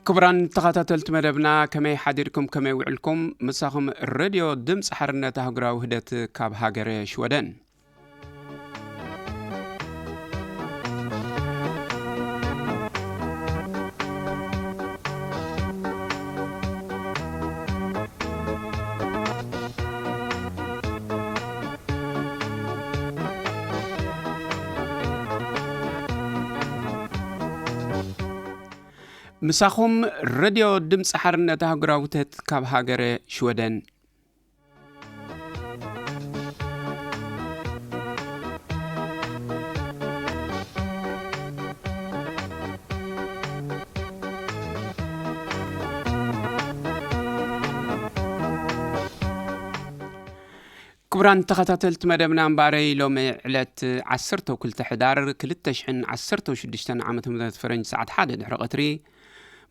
ክቡራን ተኸታተልቲ መደብና፣ ከመይ ሓዲርኩም፣ ከመይ ውዕልኩም? ምሳኹም ሬድዮ ድምፂ ሓርነት ኣህጉራዊ ውህደት ካብ ሃገረ ሽወደን። ምሳኹም ሬድዮ ድምፂ ሓርነት ኣህጉራዊ ውህደት ካብ ሃገረ ሽወደን። ክቡራን ተኸታተልቲ መደብና፣ እምበኣረይ ሎሚ ዕለት ዓሰርተ ክልተ ሕዳር ክልተ ሽሕን ዓሰርተ ሽዱሽተን ዓመተ ምህረት ፈረንጂ ሰዓት ሓደ ድሕሪ ቀትሪ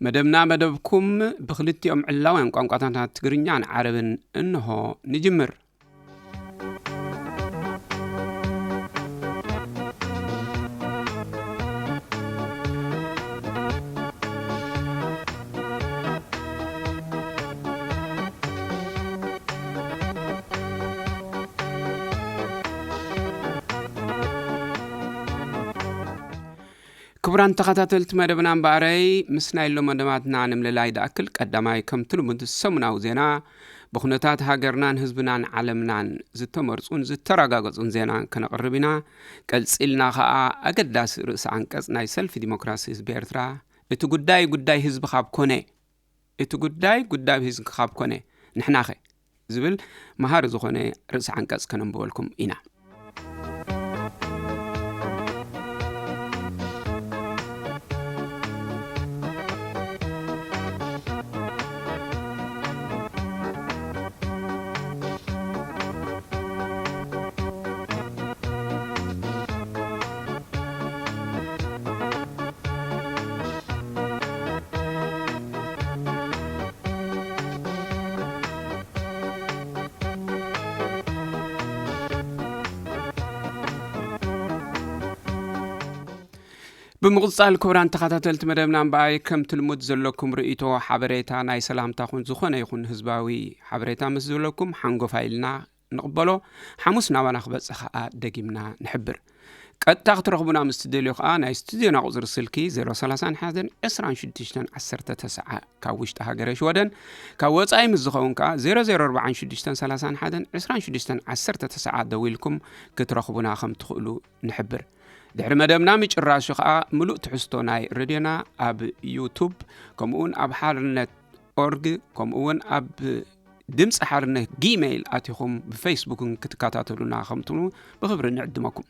መደብና፣ መደብኩም ብክልቲኦም ዕላውያን ቋንቋታት ትግርኛን ዓረብን እንሆ ንጅምር። ክቡራን ተኸታተልቲ መደብና፣ እምበኣረይ ምስ ናይ ሎሚ መደባትና ንምልላይ ድኣክል፣ ቀዳማይ ከምቲ ልሙድ ሰሙናዊ ዜና፣ ብኩነታት ሃገርናን ህዝብናን ዓለምናን ዝተመርጹን ዝተረጋገጹን ዜና ከነቕርብ ኢና። ቀጺልና ኸኣ ኣገዳሲ ርእሲ ዓንቀጽ ናይ ሰልፊ ዲሞክራሲ ህዝቢ ኤርትራ፣ እቲ ጉዳይ ጉዳይ ህዝቢ ካብ ኮነ፣ እቲ ጉዳይ ጉዳይ ህዝቢ ካብ ኮነ፣ ንሕናኸ ዝብል መሃሪ ዝኾነ ርእሲ ዓንቀጽ ከነንብበልኩም ኢና። ብምቕጻል፣ ክቡራን ተኸታተልቲ መደብና፣ እምበኣይ ከምቲ ልሙድ ዘለኩም ርእይቶ፣ ሓበሬታ፣ ናይ ሰላምታ ኹን ዝኾነ ይኹን ህዝባዊ ሓበሬታ ምስ ዘለኩም፣ ሓንጎፋይ ኢልና ንቕበሎ። ሓሙስ ናባና ክበጽሕ ኸኣ ደጊምና ንሕብር። ቀጥታ ክትረኽቡና ምስ ትደልዩ ኸኣ፣ ናይ ስቱድዮና ቁጽሪ ስልኪ ዜሮ ሰላሳ ሓደን ዕስራን ሽዱሽተን ዓሰርተ ተስዓ፣ ካብ ውሽጢ ሃገረ ሽወደን፣ ካብ ወጻኢ ምስ ዝኸውን ከኣ ዜሮ ዜሮ ኣርባዓን ሽዱሽተን ሰላሳን ሓደን ዕስራን ሽዱሽተን ዓሰርተ ተስዓ ደዊልኩም ክትረኽቡና ከም ትኽእሉ ንሕብር። ድሕሪ መደብና ምጭራሹ ኸኣ፣ ምሉእ ትሕዝቶ ናይ ሬድዮና ኣብ ዩቱብ፣ ከምኡውን ኣብ ሓርነት ኦርግ፣ ከምኡውን ኣብ ድምፂ ሓርነት ጊሜይል ኣቲኹም ብፌስቡክን ክትከታተሉና ከም ትኽእሉ ብኽብሪ ንዕድመኩም።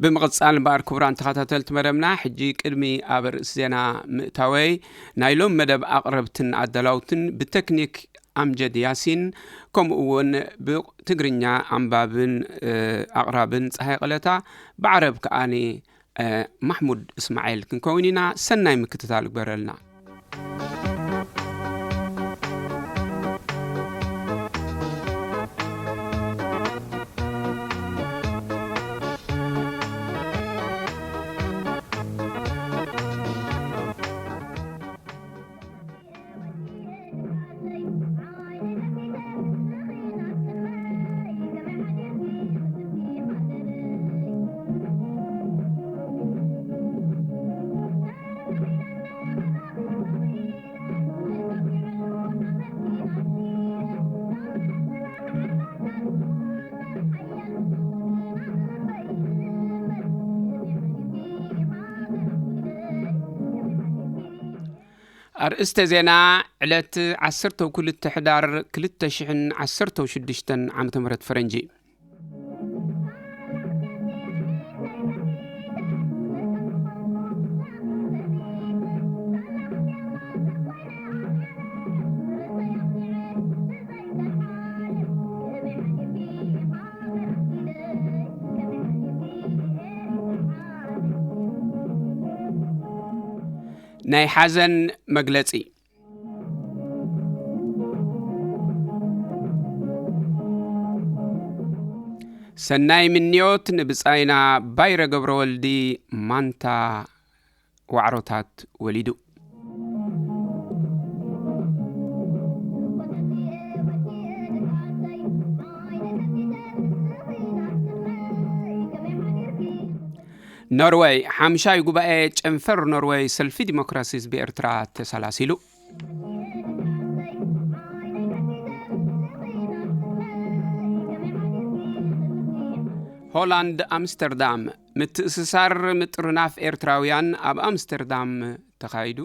ብምቕጻል እምበኣር፣ ክቡራን ተኸታተልቲ መደብና፣ ሕጂ ቅድሚ ኣብ ርእሲ ዜና ምእታወይ፣ ናይ ሎም መደብ ኣቕረብትን ኣዳላውትን ብቴክኒክ ኣምጀድ ያሲን፣ ከምኡ እውን ብትግርኛ ኣንባብን፣ እ፣ ኣቕራብን ጸሃይ ቀለታ፣ ብዓረብ ከኣኒ፣ እ፣ ማሕሙድ እስማዒል ክንከውን ኢና። ሰናይ ምክትታል ግበረልና። ኣርእስተ ዜና፣ ዕለት ዓሰርተ ክልተ ሕዳር ክልተ ሽሕን ዓሰርተ ሽዱሽተን ዓመተ ምህረት ፈረንጂ። ናይ ሓዘን መግለጺ። ሰናይ ምንዮት ንብጻይና ባይረ ገብረወልዲ፣ ማንታ ዋዕሮታት ወሊዱ። ኖርወይ፣ ሓምሻይ ጉባኤ ጨንፈር ኖርወይ ሰልፊ ዲሞክራሲ ህዝቢ ኤርትራ ተሰላሲሉ። ሆላንድ ኣምስተርዳም፣ ምትእስሳር ምጥርናፍ ኤርትራውያን ኣብ ኣምስተርዳም ተኻይዱ።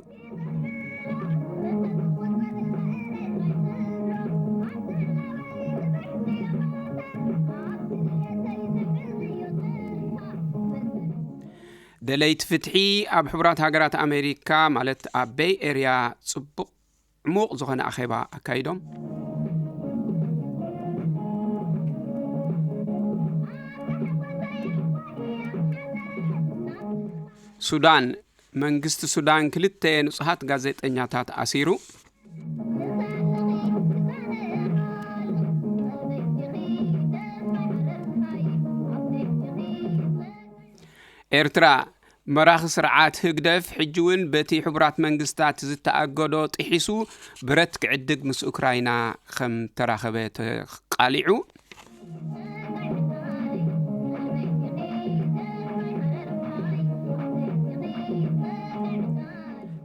ደለይቲ ፍትሒ ኣብ ሕቡራት ሃገራት ኣሜሪካ፣ ማለት ኣብ ቤይ ኤርያ፣ ጽቡቕ ዕሙቕ ዝኾነ ኣኼባ ኣካይዶም። ሱዳን፣ መንግስቲ ሱዳን ክልተ ንጹሃት ጋዜጠኛታት ኣሲሩ። ኤርትራ፣ መራኺ ስርዓት ህግደፍ ሕጂ እውን በቲ ሕቡራት መንግስታት ዝተኣገዶ ጥሒሱ ብረት ክዕድግ ምስ ኡክራይና ከም ተራኸበ ተቃሊዑ።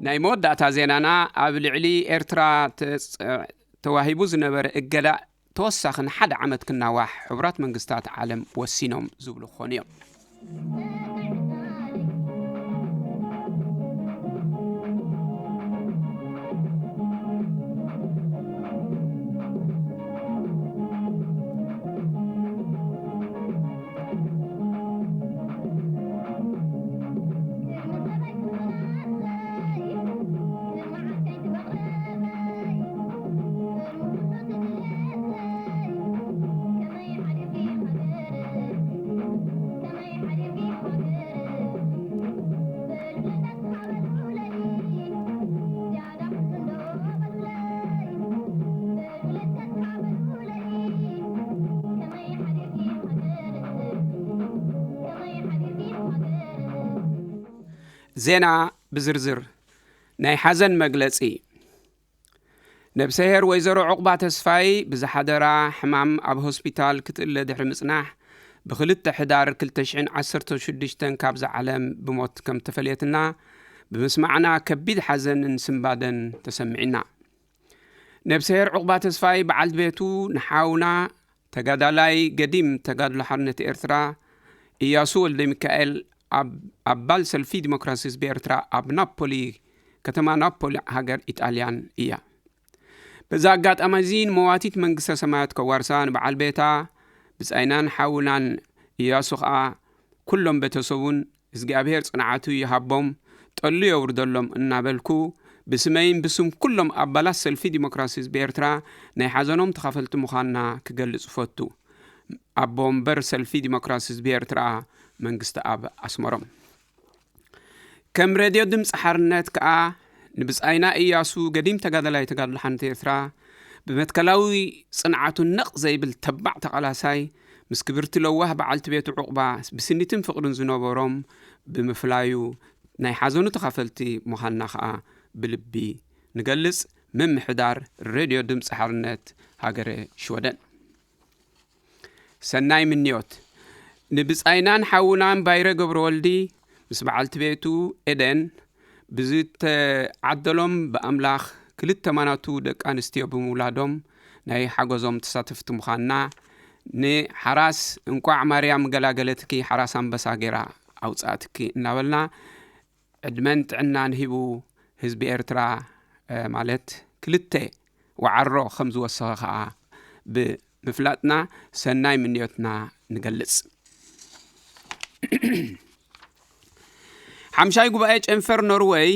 ናይ መወዳእታ ዜናና፣ ኣብ ልዕሊ ኤርትራ ተጽ-፣ ተዋሂቡ ዝነበረ እገዳ ተወሳኺ ንሓደ ዓመት ክናዋሕ ሕቡራት መንግስታት ዓለም ወሲኖም ዝብሉ ክኾኑ እዮም። ዜና ብዝርዝር። ናይ ሓዘን መግለጺ። ነብሰሄር ወይዘሮ ዑቕባ ተስፋይ ብዝሓደራ ሕማም ኣብ ሆስፒታል ክትእለ ድሕሪ ምጽናሕ፣ ብክልተ ሕዳር ክልተ ሽሕን ዓሰርተ ሽዱሽተን ካብዛ ዓለም ብሞት ከም ተፈልየትና ብምስማዕና ከቢድ ሓዘንን ስንባደን ተሰሚዕና። ነብሰሄር ዑቕባ ተስፋይ በዓልቲ ቤቱ ንሓውና ተጋዳላይ ገዲም ተጋድሎ ሓርነት ኤርትራ ኢያሱ ወልደ ሚካኤል፣ ኣብ-፣ ኣባል ሰልፊ ዲሞክራሲ ህዝቢ ኤርትራ ኣብ ናፖሊ፣ ከተማ ናፖሊ ሃገር ኢጣልያን እያ። በዚ ኣጋጣሚ እዚ ንመዋቲት መንግስተ ሰማያት ከዋርሳ፣ ንበዓል ቤታ ብጻይናን ሓውናን ኢያሱ ኸኣ ኩሎም ቤተሰቡን እግዚኣብሔር ጽንዓቱ ይሃቦም፣ ጠሉ የውርደሎም እናበልኩ፣ ብስመይን ብስም ኩሎም ኣባላት ሰልፊ ዲሞክራሲ ህዝቢ ኤርትራ ናይ ሓዘኖም ተኻፈልቲ ምዃንና ክገልጽ እፈቱ። ኣቦ ወንበር ሰልፊ ዲሞክራሲ ህዝቢ ኤርትራ መንግስቲ ኣብ ኣስመሮም። ከም ሬድዮ ድምፂ ሓርነት ከኣ ንብጻይና ኢያሱ ገዲም ተጋዳላይ ተጋድሎ ሓርነት ኤርትራ ብመትከላዊ ጽንዓቱ ነቕ ዘይብል ተባዕ ተቓላሳይ ምስ ክብርቲ ለዋህ በዓልቲ ቤቱ ዑቕባ ብስኒትን ፍቕርን ዝነበሮም ብምፍላዩ ናይ ሓዘኑ ተኻፈልቲ ምዃንና ከኣ ብልቢ ንገልጽ። ምምሕዳር ሬድዮ ድምፂ ሓርነት ሃገረ ሽወደን። ሰናይ ምንዮት። ንብጻይናን ሓውናን ባይረ ገብረወልዲ ምስ በዓልቲ ቤቱ ኤደን ብዝተዓደሎም ብኣምላኽ ክልተ ማናቱ ደቂ ኣንስትዮ ብምውላዶም ናይ ሓጎዞም ተሳተፍቲ ምዃንና፣ ንሓራስ እንቋዕ ማርያም ገላገለትኪ፣ ሓራስ ኣንበሳ ጌራ ኣውጻእትኪ እናበልና ዕድመን ጥዕናን ሂቡ ህዝቢ ኤርትራ፣ እ፣ ማለት ክልተ ወዓሮ ከም ዝወሰኸ ኸኣ ብምፍላጥና ሰናይ ምንዮትና ንገልጽ። ሓምሻይ ጉባኤ ጨንፈር ኖርወይ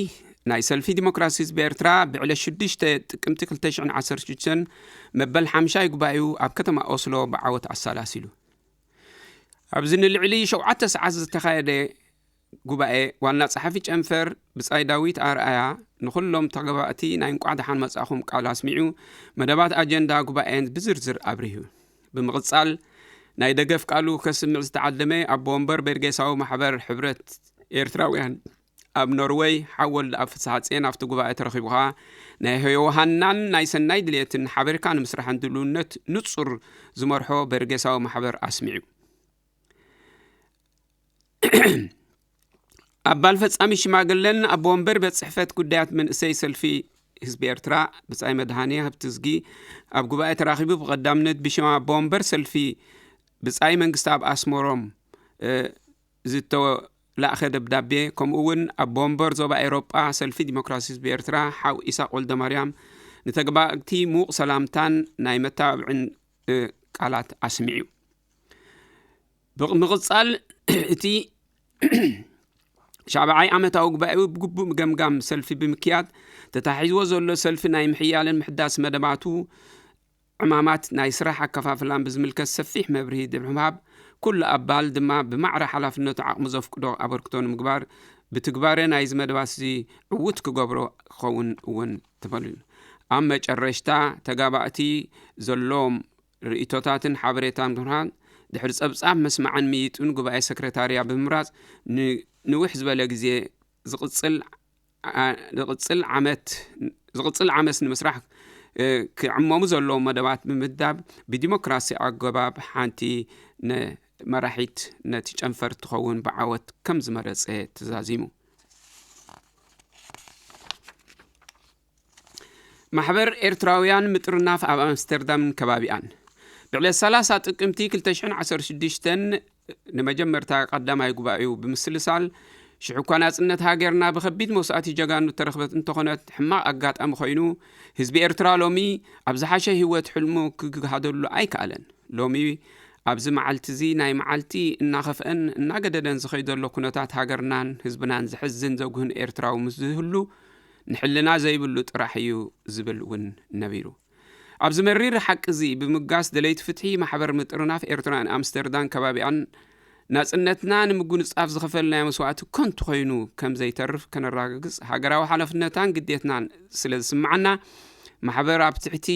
ናይ ሰልፊ ዲሞክራሲ ህዝቢ ኤርትራ ብዕለት ሽዱሽተ ጥቅምቲ ክልተ ሽሕን ዓሰርተ ሽዱሽተን መበል ሓምሻይ ጉባኤኡ ኣብ ከተማ ኦስሎ ብዓወት ኣሳላሲሉ። ኣብዚ ንልዕሊ ሸውዓተ ሰዓት ዝተኻየደ ጉባኤ ዋና ጸሓፊ ጨንፈር ብጻይ ዳዊት ኣርኣያ ንኹሎም ተጋባእቲ ናይ እንቋዕ ደሓን መጻእኹም ቃል ኣስሚዑ፣ መደባት ኣጀንዳ ጉባኤን ብዝርዝር ኣብሪሁ። ብምቕጻል ናይ ደገፍ ቃሉ ከስምዕ ዝተዓደመ ኣቦ ወንበር ቤርጌሳዊ ማሕበር ሕብረት ኤርትራውያን ኣብ ኖርወይ ሓወል ኣብ ፍስሓ ጽዮን ኣብቲ ጉባኤ ተረኺቡ ኸኣ ናይ ዮሃናን ናይ ሰናይ ድልየትን ሓበርካ ንምስራሕን ድልውነት ንጹር ዝመርሖ በርጌሳዊ ማሕበር ኣስሚዑ። ኣባል ፈጻሚ ሽማግለን ኣቦ ወንበር ቤት ጽሕፈት ጉዳያት መንእሰይ ሰልፊ ህዝቢ ኤርትራ ብጻይ መድሃኔ ሃብትዝጊ ኣብ ጉባኤ ተራኺቡ ብቐዳምነት ብሽም ኣቦ ወንበር ሰልፊ ብጻይ መንግስቲ ኣብ ኣስመሮም ዝተላእኸ ደብዳቤ፣ ከምኡ እውን ኣቦ ወንበር ዞባ ኤሮጳ ሰልፊ ዲሞክራሲ ህዝቢ ኤርትራ ሓው ኢሳቅ ወልደማርያም ንተግባእቲ ምዉቕ ሰላምታን ናይ መተባብዕን ቃላት ኣስሚዑ። ብምቕጻል እቲ ሻብዓይ ዓመታዊ ጉባኤኡ ብግቡእ ገምጋም ሰልፊ ብምክያድ ተታሒዝዎ ዘሎ ሰልፊ ናይ ምሕያልን ምሕዳስ መደባቱ ዕማማት ናይ ስራሕ ኣከፋፍላን ብዝምልከት ሰፊሕ መብርሂ ብምሃብ ኩሉ ኣባል ድማ ብማዕረ ሓላፍነቱ ዓቕሙ ዘፍቅዶ ኣበርክቶ ንምግባር ብትግባረ ናይዚ መደባት እዚ ዕዉት ክገብሮ ክኸውን እውን ተፈሊሉ። ኣብ መጨረሽታ ተጋባእቲ ዘለዎም ርእይቶታትን ሓበሬታን ብምሃብ ድሕሪ ጸብጻብ መስማዕን ምይጡን ጉባኤ ሰክረታርያ ብምምራጽ ንንውሕ ዝበለ ግዜ ዝቕጽል ዝቕጽል ዓመት ዝቕጽል ዓመት ንምስራሕ ክዕመሙ ዘለዎም መደባት ብምምዳብ ብዲሞክራሲ ኣገባብ ሓንቲ መራሒት ነቲ ጨንፈር ትኸውን ብዓወት ከም ዝመረጸ ተዛዚሙ። ማሕበር ኤርትራውያን ምጥርናፍ ኣብ ኣምስተርዳምን ከባቢኣን ብዕለት ሰላሳ ጥቅምቲ ክልተ ሽሕን ዓሰርተ ሽዱሽተን ንመጀመርታ ቀዳማይ ጉባኤኡ ብምስልሳል፣ ሽሕ እኳ ናጽነት ሃገርና ብኸቢድ መስዋእቲ ጀጋኑ ተረኽበት እንተኾነት፣ ሕማቕ ኣጋጣሚ ኮይኑ ህዝቢ ኤርትራ ሎሚ ኣብ ዝሓሸ ህይወት ሕልሙ ክግሃደሉ ኣይከኣለን። ሎሚ ኣብዚ መዓልቲ እዚ ናይ መዓልቲ እናኸፍአን እናገደደን ዝኸይድ ዘሎ ኩነታት ሃገርናን ህዝብናን ዘሕዝን ዘጉህን ኤርትራዊ ምስ ዝህሉ ንሕልና ዘይብሉ ጥራሕ እዩ ዝብል እውን ነቢሩ። ኣብዚ መሪር ሓቂ እዚ ብምጋስ ደለይቲ ፍትሒ ማሕበር ምጥርናፍ ኤርትራን ኣምስተርዳም ከባቢኣን ናጽነትና ንምጉንጻፍ ዝኸፈልናዮ መስዋእቲ ከንቱ ኮይኑ ከም ዘይተርፍ ከነረጋግጽ ሃገራዊ ሓላፍነታን ግዴትናን ስለ ዝስምዓና ማሕበር ኣብ ትሕቲ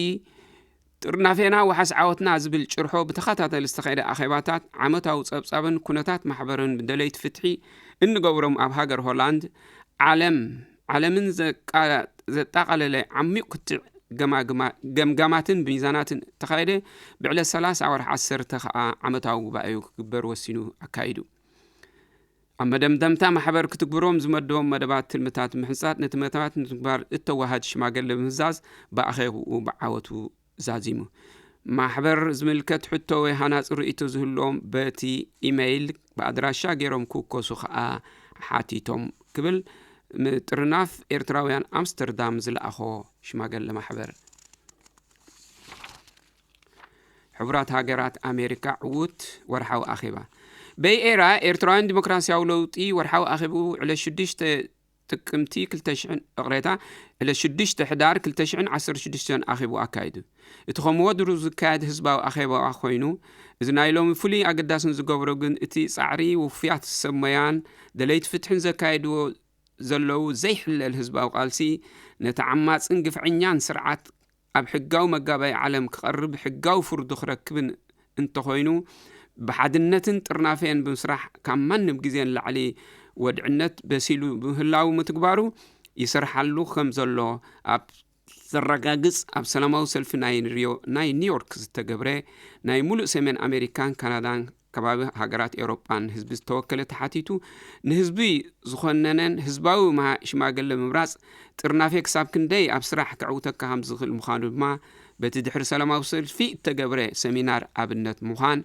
ጥርናፌና ወሓስ ዓወትና ዝብል ጭርሖ ብተኸታተሊ ዝተኻየደ ኣኼባታት ዓመታዊ ጸብጻብን ኩነታት ማሕበርን ደለይቲ ፍትሒ እንገብሮም ኣብ ሃገር ሆላንድ ዓለም ዓለምን ዘጠቓለለ ዓሚቕ ክትዕ ገማግማ- ገምጋማትን ሚዛናትን ተኻየደ። ብዕለት ሰላሳ ወርሒ ዓሰርተ ከኣ ዓመታዊ ጉባኤኡ ክግበር ወሲኑ ኣካይዱ። ኣብ መደምደምታ ማሕበር ክትግብሮም ዝመደቦም መደባት ትልምታት ምሕንጻት ነቲ መደባት ንትግባር እተዋሃድ ሽማገለ ብምህዛዝ ብኣኼብኡ ብዓወቱ ዛዚሙ። ማሕበር ዝምልከት ሕቶ ወይ ሃናጺ ርእይቶ ዝህልዎም በቲ ኢመይል ብኣድራሻ ገይሮም ክውከሱ ከኣ ሓቲቶም ክብል ምጥርናፍ ኤርትራውያን ኣምስተርዳም ዝለኣኾ ሽማገለ ማሕበር። ሕቡራት ሃገራት ኣሜሪካ ዕዉት ወርሓዊ ኣኼባ በይ ኤራ ኤርትራውያን ዲሞክራሲያዊ ለውጢ ወርሓዊ ኣኼብኡ ዕለት ሽዱሽተ ጥቅምቲ ክልተ ሽሕን እቕሬታ ዕለት ሽዱሽተ ሕዳር ክልተ ሽሕን ዓሰርተ ሽዱሽተን ኣኼብኡ ኣካይዱ። እቲ ከም ወትሩ ዝካየድ ህዝባዊ ኣኼባ ኮይኑ፣ እዚ ናይ ሎሚ ፍሉይ ኣገዳስን ዝገብሮ ግን እቲ ጻዕሪ ውፉያት ሰብ ሞያን ደለይቲ ፍትሕን ዘካይድዎ ዘለዉ ዘይሕለል ህዝባዊ ቃልሲ ነቲ ዓማጽን ግፍዐኛን ስርዓት ኣብ ሕጋዊ መጋባይ ዓለም ክቐርብ ሕጋዊ ፍርዱ ክረክብን እንተኾይኑ ብሓድነትን ጥርናፌን ብምስራሕ ካብ ማንም ግዜ ንላዕሊ ወድዕነት በሲሉ ብምህላው ምትግባሩ ይሰርሓሉ ከም ዘሎ ኣብ ዘረጋግጽ ኣብ ሰላማዊ ሰልፊ ናይ ሪዮ ናይ ኒውዮርክ ዝተገብረ ናይ ሙሉእ ሰሜን ኣሜሪካን ካናዳን ከባቢ ሃገራት ኤውሮጳን ህዝቢ ዝተወከለ ተሓቲቱ ንህዝቢ ዝኾነነን ህዝባዊ መሃ- ሽማግለ ምምራጽ ጥርናፌ ክሳብ ክንደይ ኣብ ስራሕ ከዕውተካ ከም ዝኽእል ምዃኑ ድማ በቲ ድሕሪ ሰላማዊ ሰልፊ እተገብረ ሰሚናር ኣብነት ምዃን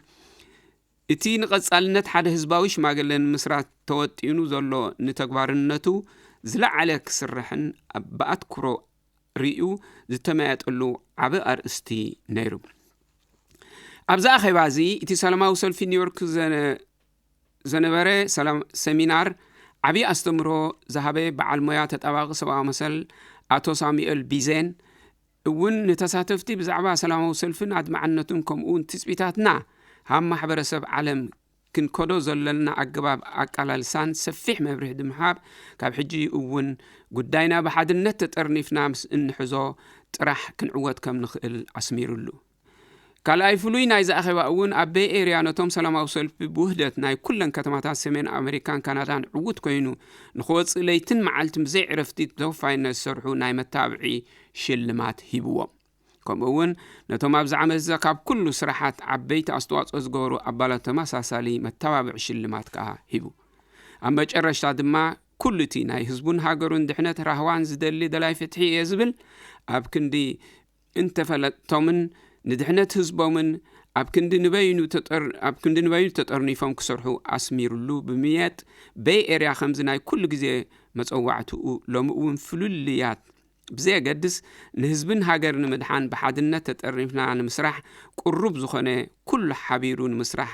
እቲ ንቐጻልነት ሓደ ህዝባዊ ሽማግለ ንምስራት ተወጢኑ ዘሎ ንተግባርነቱ ዝለዓለ ክስርሕን ኣብ ብኣትኩሮ ርእዩ ዝተመያየጠሉ ዓቢ ኣርእስቲ ነይሩ። ኣብዚ ኣኼባ እዚ እቲ ሰላማዊ ሰልፊ ኒውዮርክ ዘነ- ዘነበረ ሰላም- ሰሚናር ዓቢ ኣስተምህሮ ዝሃበ በዓል ሞያ ተጣባቂ ሰብኣዊ መሰል ኣቶ ሳሙኤል ቢዜን እውን ንተሳተፍቲ ብዛዕባ ሰላማዊ ሰልፍን ኣድማዕነቱን ከምኡ እውን ትጽቢታትና ሃብ ማሕበረሰብ ዓለም ክንከዶ ዘለና ኣገባብ ኣቃላልሳን ሰፊሕ መብርሂ ብምሃብ፣ ካብ ሕጂ እውን ጉዳይና ብሓድነት ተጠርኒፍና ምስ እንሕዞ ጥራሕ ክንዕወት ከም ንኽእል ኣስሚሩሉ። ካልኣይ ፍሉይ ናይዚ ኣኼባ እውን ኣብ ቤይ ኤርያ ነቶም ሰላማዊ ሰልፊ ብውህደት ናይ ኩለን ከተማታት ሰሜን ኣሜሪካን ካናዳን ዕዉት ኮይኑ ንኽወፅእ ለይትን መዓልትን ብዘይ ዕረፍቲ ተወፋይነት ዝሰርሑ ናይ መታብዒ ሽልማት ሂብዎም። ከምኡ እውን ነቶም ኣብዚ ዓመት እዚ ካብ ኩሉ ስራሓት ዓበይቲ ኣስተዋፅኦ ዝገበሩ ኣባላት ተመሳሳሊ መተባብዒ ሽልማት ከዓ ሂቡ። ኣብ መጨረሽታ ድማ ኩሉ እቲ ናይ ህዝቡን ሃገሩን ድሕነት ራህዋን ዝደሊ ደላይ ፍትሒ እየ ዝብል ኣብ ክንዲ እንተፈለጥቶምን ንድሕነት ህዝቦምን ኣብ ክንዲ ንበይኑ ተጠር-፣ ኣብ ክንዲ ንበይኑ ተጠርኒፎም ክሰርሑ ኣስሚሩሉ ብምየጥ ቤይ ኤርያ ከምዚ ናይ ኩሉ ግዜ መጸዋዕትኡ ሎሚ እውን ፍልልያት ብዘየገድስ ንህዝብን ሃገር ንምድሓን ብሓድነት ተጠርኒፍና ንምስራሕ ቅሩብ ዝኾነ ኩሉ ሓቢሩ ንምስራሕ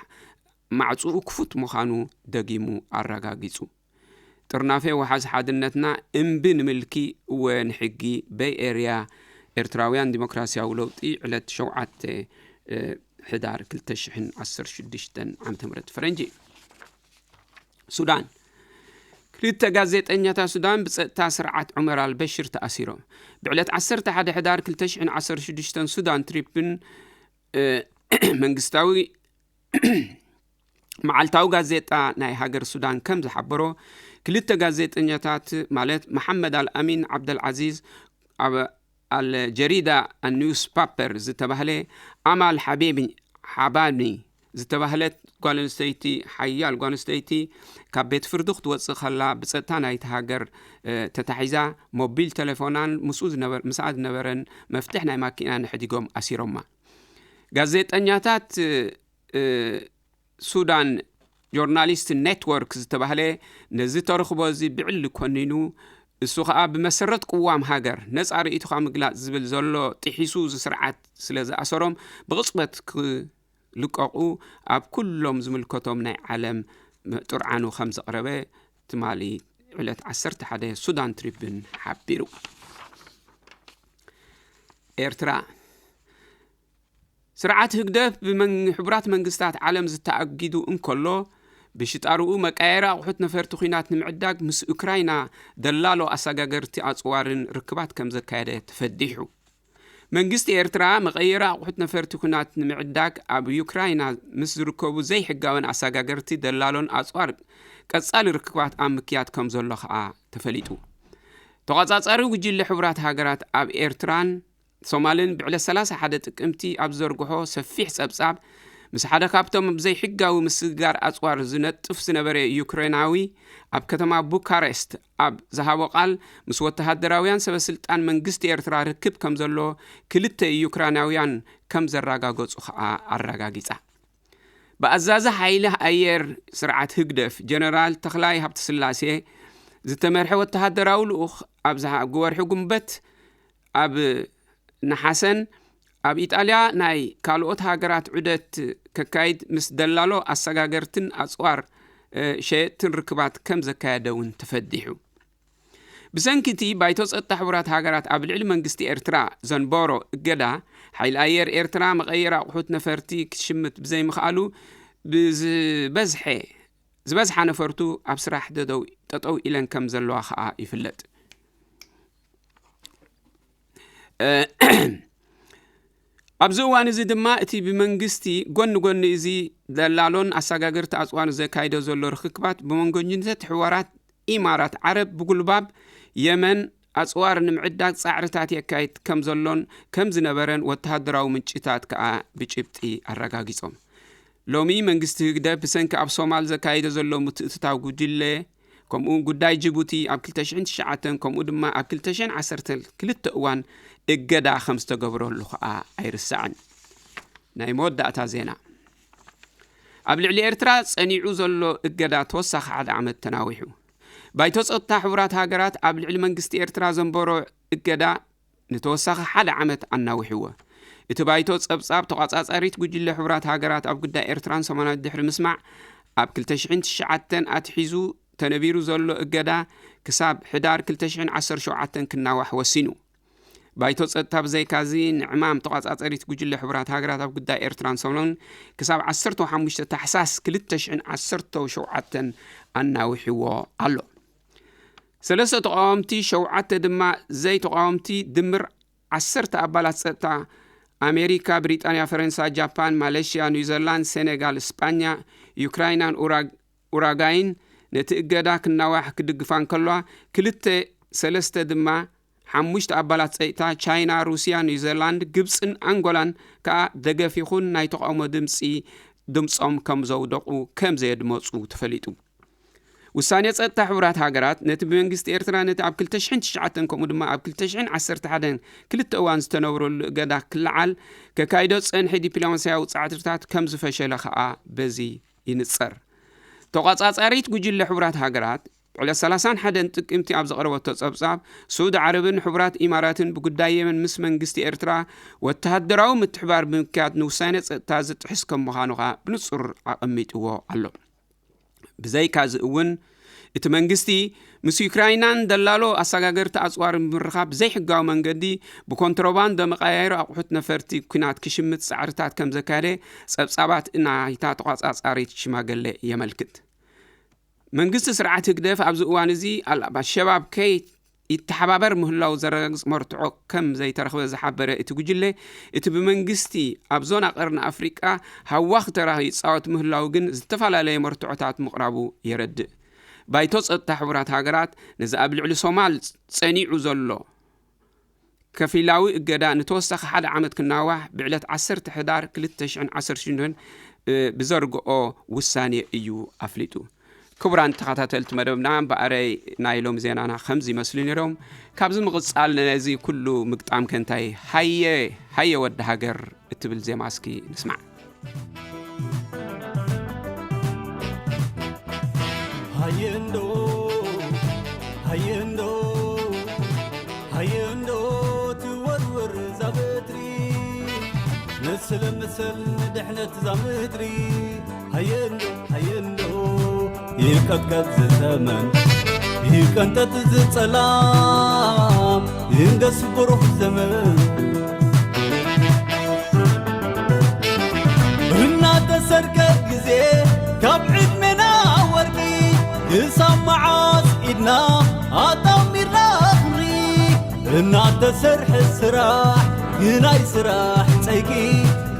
ማዕፅኡ ክፉት ምዃኑ ደጊሙ ኣረጋጊጹ። ጥርናፌ ወሓዝ ሓድነትና እምቢ ንምልኪ እወ ንሕጊ ቤይ ኤርያ ኤርትራውያን ዲሞክራሲያዊ ለውጢ ዕለት ሸውዓተ ሕዳር ክልተ ሽሕን ዓሰርተ ሽዱሽተን ዓመተ ምህረት ፈረንጂ። ሱዳን። ክልተ ጋዜጠኛታት ሱዳን ብጸጥታ ስርዓት ዑመር ኣልበሽር ተኣሲሮም። ብዕለት ዓሰርተ ሓደ ሕዳር ክልተ ሽሕን ዓሰርተ ሽዱሽተን ሱዳን ትሪቡን መንግስታዊ መዓልታዊ ጋዜጣ ናይ ሃገር ሱዳን ከም ዝሓበሮ፣ ክልተ ጋዜጠኛታት ማለት መሓመድ ኣልኣሚን ዓብደልዓዚዝ ኣብ ኣልጀሪዳ ኣኒውስ ፓፐር ዝተባህለ ኣማል ሓቢቢ ሓባኒ ዝተባህለት ጓል ኣንስተይቲ ሓያል ጓል ኣንስተይቲ ካብ ቤት ፍርዲ ክትወፅእ ከላ ብፀጥታ ናይቲ ሃገር ተታሒዛ ሞቢል ቴሌፎናን ምስኡ ዝነበር ምስኣ ዝነበረን መፍትሕ ናይ ማኪናን ሕዲጎም ኣሲሮማ። ጋዜጠኛታት ሱዳን ጆርናሊስት ኔትወርክ ዝተባህለ ነዚ ተረኽቦ እዚ ብዕሊ ኮኒኑ፣ እሱ ኸኣ ብመሰረት ቅዋም ሃገር ነጻ ርእይቶኻ ምግላጽ ዝብል ዘሎ ጥሒሱ እዚ ስርዓት ስለ ዝኣሰሮም ብቕጽበት ክልቀቑ ኣብ ኩሎም ዝምልከቶም ናይ ዓለም ጥርዓኑ ከም ዘቕረበ ትማሊ ዕለት ዓሰርተ ሓደ ሱዳን ትሪቡን ሓቢሩ። ኤርትራ። ስርዓት ህግደፍ ብሕቡራት መንግስታት ዓለም ዝተኣጊዱ እንከሎ፣ ብሽጣርኡ መቃየሪ ኣቑሑት ነፈርቲ ኲናት ንምዕዳግ ምስ ዩክራይና ደላሎ ኣሰጋገርቲ ኣጽዋርን ርክባት ከም ዘካየደ ተፈዲሑ። መንግስቲ ኤርትራ መቐየሪ ኣቑሑት ነፈርቲ ኲናት ንምዕዳግ ኣብ ዩክራይና ምስ ዝርከቡ ዘይሕጋውያን ኣሰጋገርቲ ደላሎን ኣጽዋር ቀጻሊ ርክባት ኣብ ምክያድ ከም ዘሎ ከኣ ተፈሊጡ። ተቖጻጻሪ ጉጅለ ሕቡራት ሃገራት ኣብ ኤርትራን ሶማልን ብዕለት ሰላሳ ሓደ ጥቅምቲ ኣብ ዘርግሖ ሰፊሕ ጸብጻብ፣ ምስ ሓደ ካብቶም ብዘይሕጋዊ ምስግጋር ኣጽዋር ዝነጥፍ ዝነበረ ዩክሬናዊ ኣብ ከተማ ቡካሬስት ኣብ ዝሃቦ ቃል፣ ምስ ወተሃደራውያን ሰበስልጣን መንግስቲ ኤርትራ ርክብ ከም ዘሎ ክልተ ዩክራናውያን ከም ዘረጋገጹ ከኣ ኣረጋጊጻ። ብኣዛዚ ሓይሊ ኣየር ስርዓት ህግደፍ ጀነራል ተኽላይ ሃብተስላሴ ዝተመርሐ ወተሃደራዊ ልኡኽ ኣብ ዝሃ-፣ ወርሒ ጉንበት ኣብ ነሓሰን ኣብ ኢጣልያ ናይ ካልኦት ሃገራት ዑደት ከካይድ ምስ ደላሎ ኣሰጋገርትን ኣጽዋር፣ እ፣ ሸየጥትን ርክባት ከም ዘካየደ እውን ተፈዲሑ። ብሰንኪ እቲ ባይቶ ጸጥታ ሕቡራት ሃገራት ኣብ ልዕሊ መንግስቲ ኤርትራ ዘንበሮ እገዳ፣ ሓይሊ ኣየር ኤርትራ መቐየሪ ኣቑሑት ነፈርቲ ክትሽምት ብዘይምኽኣሉ ብዝበዝሐ፣ ዝበዝሓ ነፈርቱ ኣብ ስራሕ ደደው፣ ጠጠው ኢለን ከም ዘለዋ ከኣ ይፍለጥ። እ፣ ኣብዚ እዋን እዚ ድማ እቲ ብመንግስቲ ጎኒ ጎኒ እዚ ደላሎን ኣሰጋገርቲ ኣጽዋር ዘካይዶ ዘሎ ርክክባት ብመንጎኝነት ሕዋራት ኢማራት ዓረብ ብጉልባብ የመን ኣጽዋር ንምዕዳግ ጻዕርታት የካይድ ከም ዘሎን ከም ዝነበረን ወተሃደራዊ ምንጭታት ከኣ ብጭብጢ ኣረጋጊጾም። ሎሚ መንግስቲ ህግደፍ ብሰንኪ ኣብ ሶማል ዘካይዶ ዘሎ ምትእትታው ጉጅለ፣ ከምኡ እውን ጉዳይ ጅቡቲ ኣብ ክልተ ሽሕን ትሽዓተን ከምኡ ድማ ኣብ ክልተ ሽሕን ዓሰርተን ክልተ እዋን እገዳ ከም ዝተገብረሉ ከኣ ኣይርሳዕን። ናይ መወዳእታ ዜና። ኣብ ልዕሊ ኤርትራ ጸኒዑ ዘሎ እገዳ ተወሳኺ ሓደ ዓመት ተናዊሑ። ባይቶ ጸጥታ ሕቡራት ሃገራት ኣብ ልዕሊ መንግስቲ ኤርትራ ዘንበሮ እገዳ ንተወሳኺ ሓደ ዓመት ኣናዊሕዎ። እቲ ባይቶ ጸብጻብ ተቋጻጻሪት ጉጅለ ሕቡራት ሃገራት ኣብ ጉዳይ ኤርትራን ሶማልን ድሕሪ ምስማዕ፣ ኣብ ክልተ ሽሕን ትሽዓተን ኣትሒዙ ተነቢሩ ዘሎ እገዳ ክሳብ ሕዳር ክልተ ሽሕን ዓሰርተ ሸውዓተን ክናዋሕ ወሲኑ። ባይቶ ጸጥታ ብዘይካዚ ንዕማም ተቋጻጸሪት ጉጅለ ሕቡራት ሃገራት ኣብ ጉዳይ ኤርትራን ሶማልን ክሳብ ዓሰርተ ሓሙሽተ ታሕሳስ ክልተ ሽሕን ዓሰርተ ሸውዓተን ኣናዊሕዎ ኣሎ። ሰለስተ ተቃወምቲ፣ ሸውዓተ ድማ ዘይተቃወምቲ፣ ድምር ዓሰርተ ኣባላት ጸጥታ ኣሜሪካ፣ ብሪጣንያ፣ ፈረንሳ፣ ጃፓን፣ ማሌሽያ፣ ኒውዚላንድ፣ ሴኔጋል፣ ስጳኛ፣ ዩክራይናን ኡራግ-፣ ኡራጋይን ነቲ እገዳ ክናዋሕ ክድግፋ እንከለዋ፣ ክልተ ሰለስተ ድማ ሓሙሽተ ኣባላት ጸጥታ ቻይና፣ ሩስያ፣ ኒውዚላንድ፣ ግብጽን ኣንጎላን ከኣ ደገፍ ይኹን ናይ ተቃውሞ ድምጺ ድምጾም ከም ዘውደቑ ከም ዘየድመጹ ተፈሊጡ። ውሳኔ ጸጥታ ሕቡራት ሃገራት ነቲ ብመንግስቲ ኤርትራ ነቲ ኣብ ክልተ ሽሕን ትሽዓተን ከምኡ ድማ ኣብ ክልተ ሽሕን ዓሰርተ ሓደን ክልተ እዋን ዝተነብረሉ እገዳ ክለዓል ከካይዶ ጸንሐ ዲፕሎማስያዊ ጻዕርታት ከም ዝፈሸለ ከኣ በዚ ይንጸር። ተቋጻጻሪት ጉጅለ ሕቡራት ሃገራት ዕለት ሰላሳን ሓደን ጥቅምቲ ኣብ ዘቕረበቶ ጸብጻብ፣ ስዑዲ ዓረብን ሕቡራት ኢማራትን ብጉዳይ የመን ምስ መንግስቲ ኤርትራ ወተሃደራዊ ምትሕባር ብምክያድ ንውሳኔ ጸጥታ ዝጥሕስ ከም ምዃኑ ከኣ ብንጹር ኣቐሚጥዎ ኣሎ። ብዘይካዚ እውን እቲ መንግስቲ ምስ ዩክራይናን ደላሎ ኣሰጋገርቲ ኣጽዋር ብምርኻብ ብዘይሕጋዊ መንገዲ ብኮንትሮባንዶ መቀያየሪ ኣቑሑት ነፈርቲ ኲናት ክሽምት ጻዕርታት ከም ዘካየደ ጸብጻባት ናይታ ተቋጻጻሪት ሽማገለ የመልክት። መንግስቲ ስርዓት ህግደፍ ኣብዚ እዋን እዚ ኣልሸባብ ከይ ይተሓባበር ምህላው ዘረጋግጽ መርትዖ ከም ዘይተረኽበ ዝሓበረ እቲ ጉጅለ፣ እቲ ብመንግስቲ ኣብ ዞና ቀርኒ ኣፍሪቃ ሃዋኽ ተራ ይጻወት ምህላው ግን ዝተፈላለየ መርትዖታት ምቕራቡ የረድእ። ባይቶ ጸጥታ ሕቡራት ሃገራት ነዚ ኣብ ልዕሊ ሶማል ጸኒዑ ዘሎ ከፊላዊ እገዳ ንተወሳኺ ሓደ ዓመት ክናዋሕ ብዕለት ዓሰርተ ሕዳር ክልተ ሽሕን ዓሰርተ ሽዱሽተን ብዘርግኦ ውሳኔ እዩ ኣፍሊጡ። ክቡራን ተኸታተልቲ መደብና፣ እምበኣረይ ናይ ሎም ዜናና ከምዚ ይመስሉ ነይሮም። ካብዚ ምቕጻል ነዚ ኩሉ ምግጣም ከንታይ፣ ሃየ ሃየ ወዲ ሃገር እትብል ዜማ እስኪ ንስማዕ። ሃየንዶ፣ ሃየንዶ፣ ሃየንዶ ትወርወር እዛ በትሪ፣ ንስለ ምሰል ንድሕነት እዛ ምድሪ። ሃየንዶ፣ ሃየንዶ፣ ይቀጥቀጥ ዝጠመን፣ ይቀንጠጥ ዝጸላም፣ ይንገስ ብሩህ ዘመን። እናተሰርቀ ግዜ ካብ ዕድሜና ወርቂ፣ ክሳብ መዓስ ኢድና ኣጣሚርና ክንሪ? እናተሰርሐ ስራሕ ግናይ ስራሕ ጸይቂ፣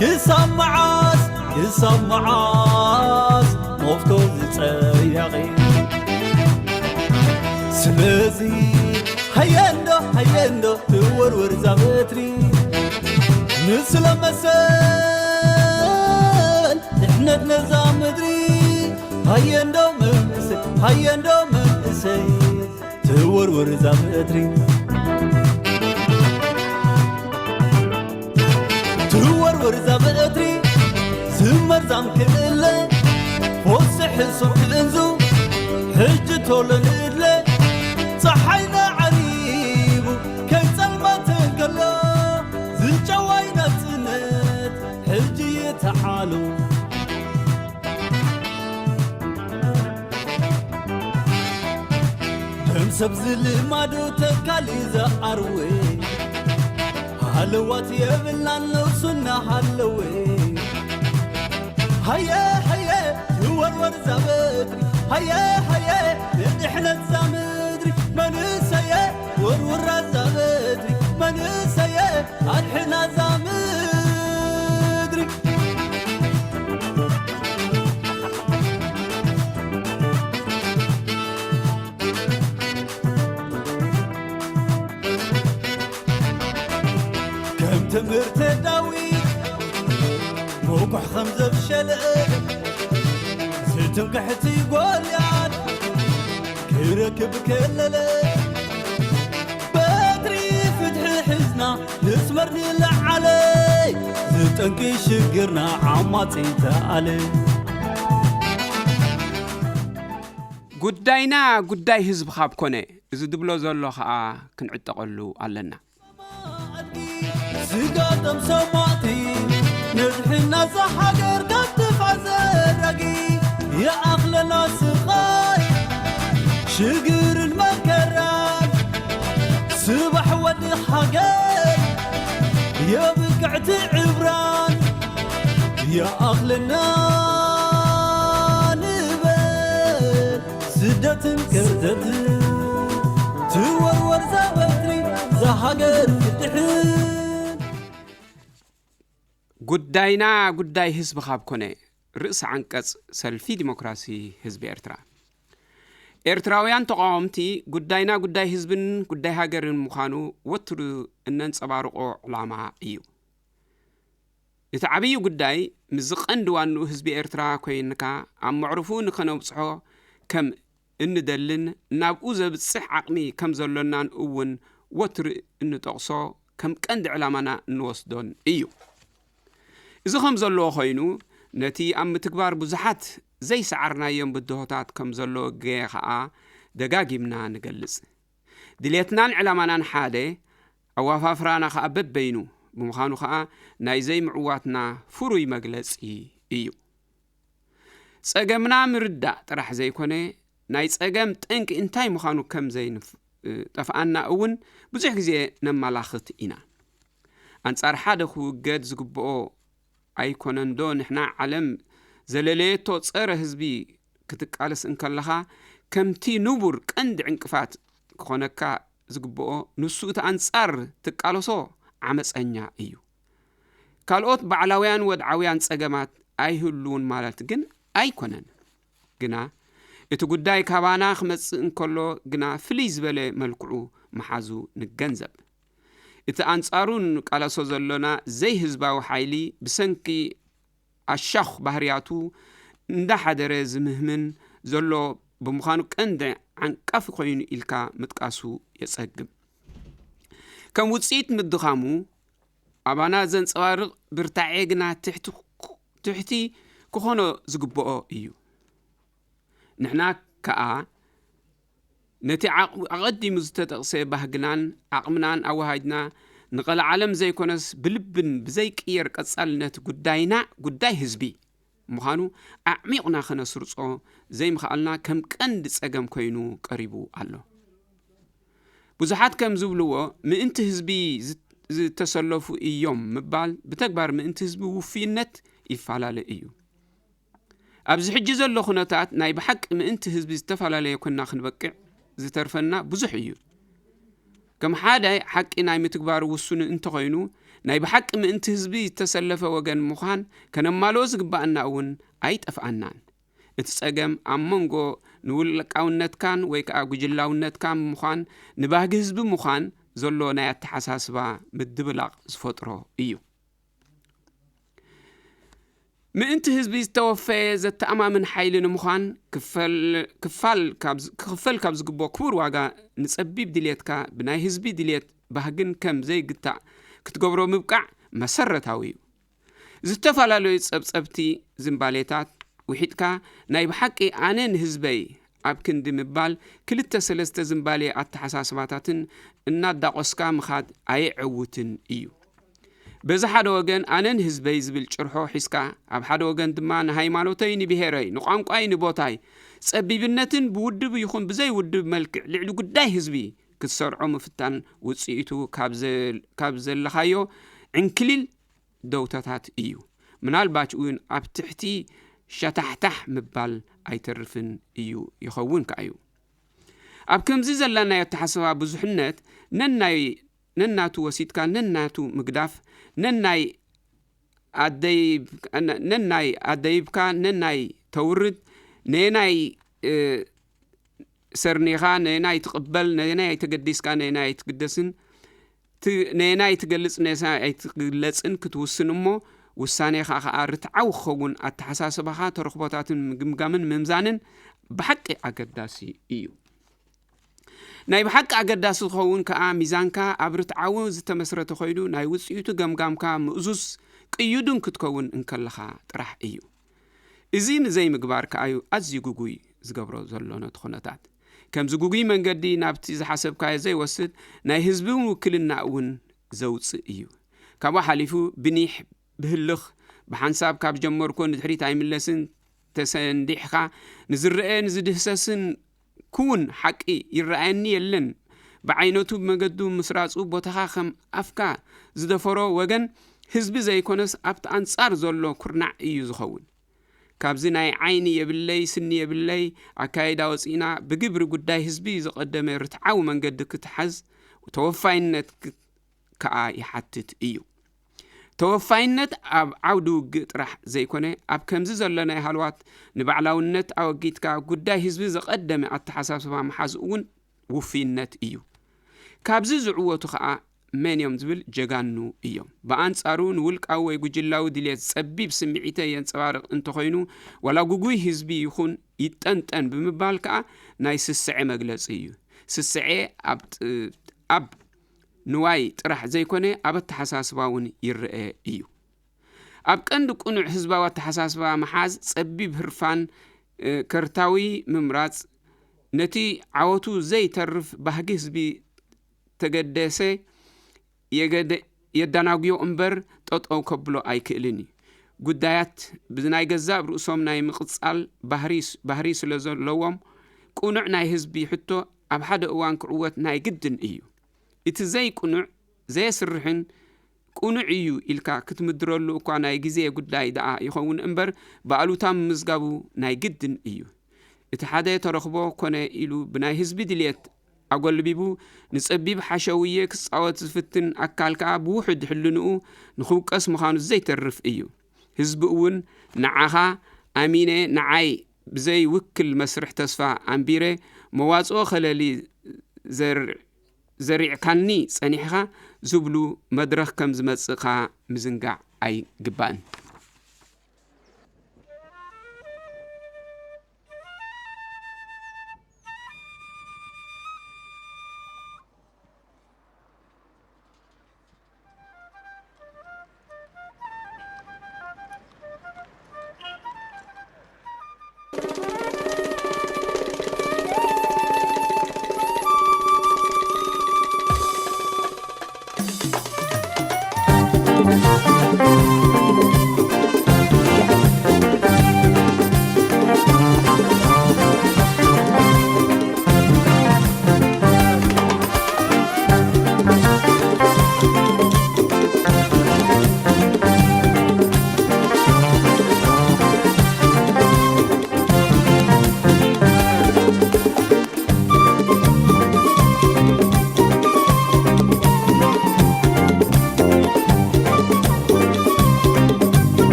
ክሳብ መዓስ፣ ክሳብ መዓስ መፍቶ ዝጸያቒ? ስለዚ ሃየንዶ፣ ሃየንዶ ትወርወር እዛ በትሪ፣ ንስለ መሰል ድሕነት ነዛ ምድሪ። ሃየንዶ መንእሰይ፣ ሃየንዶ መንእሰይ ትወርወር እዛ በትሪ፣ ትወርወር እዛ በትሪ፣ ስመርዛም ክእለ፣ ፈስሒ ሱር ክእንዙ፣ ሕጂ ቶሎ ንእድለ፣ ጸሓይና ዓሪቡ ከይጸልመት እንከሎ፣ ዝጨዋይ ናጽነት ሕጂ ይተዓሉ። ከም ሰብ ዝልማዱ ተካሊ ዝኣርዌ፣ ሃለዋት የብልናን ነብሱና ሃለዌ። ሃየ ሃየ ትወርወር ዛ በትሪ፣ ሃየ ሃየ ንድሕነት ዛ ምድሪ። መንእሰየ ወርውራ ዛ በትሪ፣ መንእሰየ ኣድሕና ዛ ምድሪ። ከም ትምህርቲ ዳዊት ምኩሕ ከም ዘብሸለ፣ ዝትንክሕቲ ጎልያድ ክረክብ ከለለ፣ በትሪ ፍትሒ ሒዝና ንስመር ንለዓለ፣ ዝጠንቂ ሽግርና ዓማጺ ተኣለ። ጉዳይና ጉዳይ ህዝቢ ካብ ኮነ፣ እዚ ድብሎ ዘሎ ኸኣ ክንዕጠቐሉ ኣለና። ስጋቶም ሰማእቲ ንድሕና እዛ ሃገር ካብ ጥፋ ዘራጊ፣ ይኣኽለና ስቓይ ሽግርን መከራን፣ ስባሕ ወዲ ሃገር የብቅዕቲ ዕብራን የኣኽለና ንበል። ስደትን ከርተትን ትወርወር ዛበትሪ ዛሃገር ትድሕን። ጉዳይና ጉዳይ ህዝቢ ካብ ኮነ፣ ርእሲ ዓንቀጽ ሰልፊ ዲሞክራሲ ህዝቢ ኤርትራ። ኤርትራውያን ተቓወምቲ ጉዳይና ጉዳይ ህዝብን ጉዳይ ሃገርን ምዃኑ ወትሩ እነንጸባርቆ ዕላማ እዩ። እቲ ዓብዪ ጉዳይ ምስዚ ቀንዲ ዋንኡ ህዝቢ ኤርትራ ኮይንካ ኣብ መዕርፉ ንኸነብጽሖ ከም እንደልን ናብኡ ዘብጽሕ ዓቕሚ ከም ዘሎናን እውን ወትሩ እንጠቕሶ ከም ቀንዲ ዕላማና እንወስዶን እዩ። እዚ ከም ዘለዎ ኮይኑ ነቲ ኣብ ምትግባር ብዙሓት ዘይሰዓርናዮም ብድሆታት ከም ዘሎ ገ ኸኣ ደጋጊምና ንገልጽ። ድሌትናን ዕላማናን ሓደ፣ ኣዋፋፍራና ኸኣ በበይኑ ብምዃኑ ኸኣ ናይ ዘይምዕዋትና ፍሩይ መግለጺ እዩ። ጸገምና ምርዳእ ጥራሕ ዘይኮነ ናይ ጸገም ጠንቂ እንታይ ምዃኑ ከም ዘይንጠፍኣና እውን ብዙሕ ግዜ ነመላኽት ኢና። ኣንጻር ሓደ ክውገድ ዝግብኦ ኣይኮነንዶ ንሕና ዓለም ዘለለየቶ ጸረ ህዝቢ ክትቃለስ እንከለኻ ከምቲ ንቡር ቀንዲ ዕንቅፋት ክኾነካ ዝግብኦ ንሱ እቲ ኣንጻር ትቃለሶ ዓመጸኛ እዩ። ካልኦት ባዕላውያን ወድዓውያን ጸገማት ኣይህልውን ማለት ግን ኣይኮነን። ግና እቲ ጉዳይ ካባና ክመጽእ እንከሎ ግና ፍልይ ዝበለ መልክዑ ምሓዙ ንገንዘብ። እቲ ኣንጻሩ ንቃለሶ ዘሎና ዘይህዝባዊ ሓይሊ ብሰንኪ ኣሻኽ ባህርያቱ እንዳሓደረ ዝምህምን ዘሎ ብምዃኑ ቀንዲ ዓንቃፊ ኮይኑ ኢልካ ምጥቃሱ የጸግም። ከም ውጽኢት ምድኻሙ ኣባና ዘንጸባርቕ ብርታዔ ግና ትሕቲ ትሕቲ ክኾኖ ዝግብኦ እዩ። ንሕና ከኣ ነቲ ዓቕ- ኣቐዲሙ ዝተጠቕሰ ባህግናን ዓቕምናን ኣወሃጅና ንቐልዓለም ዘይኮነስ ብልብን ብዘይቅየር ቀጻልነት ጉዳይና ጉዳይ ህዝቢ ምዃኑ ኣዕሚቕና ከነስርጾ ዘይምኽኣልና ከም ቀንዲ ጸገም ኮይኑ ቀሪቡ ኣሎ። ብዙሓት ከም ዝብልዎ ምእንቲ ህዝቢ ዝ- ዝተሰለፉ እዮም ምባል ብተግባር ምእንቲ ህዝቢ ውፍይነት ይፈላለ እዩ። ኣብዚ ሕጂ ዘሎ ኩነታት ናይ ብሓቂ ምእንቲ ህዝቢ ዝተፈላለየ ኮና ክንበቅዕ ዝተርፈና ብዙሕ እዩ። ከም ሓደ ሓቂ ናይ ምትግባሩ ውሱን እንተኾይኑ ናይ ብሓቂ ምእንቲ ህዝቢ ዝተሰለፈ ወገን ምዃን ከነማልኦ ዝግባኣና እውን ኣይጠፍኣናን። እቲ ጸገም ኣብ መንጎ ንውልቃውነትካን ወይ ከኣ ጉጅላውነትካን ምዃን ንባህጊ ህዝቢ ምዃን ዘሎ ናይ ኣተሓሳስባ ምድብላቕ ዝፈጥሮ እዩ። ምእንቲ ህዝቢ ዝተወፈየ ዘተኣማምን ሓይሊ ንምዃን ክፈል- ክፋል ካብ ዝ- ክኽፈል ካብ ዝግብኦ ክቡር ዋጋ ንጸቢብ ድልየትካ ብናይ ህዝቢ ድልየት ባህግን ከም ዘይግታእ ክትገብሮ ምብቃዕ መሰረታዊ እዩ። ዝተፈላለዩ ጸብጸብቲ ዝንባሌታት ውሒጥካ ናይ ብሓቂ ኣነ ንህዝበይ ኣብ ክንዲ ምባል ክልተ ሰለስተ ዝንባሌ ኣተሓሳስባታትን እናዳቖስካ ምኻድ ኣየዐውትን እዩ። በዚ ሓደ ወገን ኣነ ንህዝበይ ዝብል ጭርሖ ሒዝካ ኣብ ሓደ ወገን ድማ ንሃይማኖተይ ንብሄረይ ንቋንቋይ ንቦታይ ጸቢብነትን ብውድብ ይኹን ብዘይውድብ መልክዕ ልዕሊ ጉዳይ ህዝቢ ክትሰርዖ ምፍታን ውጽኢቱ ካብ ዘ- ካብ ዘለኻዮ ዕንክሊል ደውታታት እዩ። ምናልባት እውን ኣብ ትሕቲ ሸታሕታሕ ምባል ኣይተርፍን እዩ ይኸውን ከኣ እዩ። ኣብ ከምዚ ዘላናዮ ኣተሓሳስባ ብዙሕነት ነናይ ነናቱ ወሲድካ ነናቱ ምግዳፍ ነናይ ኣደይብ- ነናይ ኣደይብካ ነናይ ተውርድ ነናይ እ፣ ሰርኒኻ ነናይ ትቕበል ነናይ ኣይተገዲስካ ነናይ ኣይትግደስን ት- ነናይ ትገልጽ ነናይ ኣይትግለጽን ክትውስን እሞ ውሳኔኻ ከኣ ርትዓዊ ክኸውን ኣተሓሳስባኻ ተረኽቦታትን ምግምጋምን ምምዛንን ብሓቂ ኣገዳሲ እዩ። ናይ ብሓቂ ኣገዳሲ ዝኸውን ከኣ ሚዛንካ ኣብ ርትዓዊ ዝተመስረተ ኮይኑ ናይ ውጽኢቱ ገምጋምካ ምእዙዝ ቅዩድን ክትከውን እንከለኻ ጥራሕ እዩ። እዚ ንዘይምግባር ከኣዩ ኣዝዩ ግጉይ ዝገብሮ ዘሎ ነቲ ኩነታት። ከምዚ ግጉይ መንገዲ ናብቲ ዝሓሰብካዮ ዘይወስድ ናይ ህዝቢ ውክልና እውን ዘውጽእ እዩ። ካብኡ ሓሊፉ ብኒሕ ብህልኽ ብሓንሳብ ካብ ጀመርኮ ንድሕሪት ኣይምለስን ተሰንዲሕኻ ንዝረአ ንዝድህሰስን ክውን ሓቂ ይረኣየኒ የለን ብዓይነቱ ብመገዱ ምስራጹ ቦታኻ ከም ኣፍካ ዝደፈሮ ወገን ህዝቢ ዘይኮነስ ኣብቲ ኣንጻር ዘሎ ኩርናዕ እዩ ዝኸውን። ካብዚ ናይ ዓይኒ የብለይ ስኒ የብለይ ኣካይዳ ወጺእና ብግብሪ ጉዳይ ህዝቢ ዘቐደመ ርትዓዊ መንገዲ ክትሓዝ ተወፋይነት ክ- ከኣ ይሓትት እዩ። ተወፋይነት ኣብ ዓውዲ ውግእ ጥራሕ ዘይኮነ ኣብ ከምዚ ዘሎ ናይ ሃልዋት ንባዕላውነት ኣወጊድካ ጉዳይ ህዝቢ ዘቐደመ ኣተሓሳስባ ምሓዝ እውን ውፍይነት እዩ። ካብዚ ዝዕወቱ ከኣ መን እዮም ዝብል ጀጋኑ እዮም። ብኣንጻሩ ንውልቃዊ ወይ ጉጅላዊ ድልየት ጸቢብ ስምዒተ የንጸባርቕ እንተኾይኑ ዋላ ጉጉይ ህዝቢ ይኹን ይጠንጠን ብምባል ከኣ ናይ ስስዐ መግለጺ እዩ። ስስዐ ኣብ ጥ- ኣብ ንዋይ ጥራሕ ዘይኮነ ኣብ ኣተሓሳስባ እውን ይረአ እዩ። ኣብ ቀንዲ ቅኑዕ ህዝባዊ ኣተሓሳስባ ምሓዝ ጸቢብ ህርፋን ከርታዊ ምምራጽ ነቲ ዓወቱ ዘይተርፍ ባህጊ ህዝቢ ተገደሰ የዳናጉዮ እምበር ጠጠው ከብሎ ኣይክእልን እዩ። ጉዳያት ብናይ ገዛእ ርእሶም ናይ ምቕጻል ባህሪ ስለ ዘለዎም ቅኑዕ ናይ ህዝቢ ሕቶ ኣብ ሓደ እዋን ክዕወት ናይ ግድን እዩ። እቲ ዘይቅኑዕ ዘየስርሕን ቅኑዕ እዩ ኢልካ ክትምድረሉ እኳ ናይ ግዜ ጉዳይ ደኣ ይኸውን እምበር ብኣሉታ ምምዝጋቡ ናይ ግድን እዩ። እቲ ሓደ ተረኽቦ ኮነ ኢሉ ብናይ ህዝቢ ድልየት ኣጎልቢቡ ንጸቢብ ሓሸውየ ክጻወት ዝፍትን ኣካል ከኣ ብውሑድ ሕልንኡ ንኽውቀስ ምዃኑ ዘይተርፍ እዩ። ህዝቢ እውን ንዓኻ ኣሚነ ንዓይ ብዘይውክል መስርሕ ተስፋ ኣንቢረ መዋጽኦ ከለሊ ዘር ዘሪዕካኒ ጸኒሕኻ ዝብሉ መድረኽ ከም ዝመጽእኻ ምዝንጋዕ ኣይግባእን።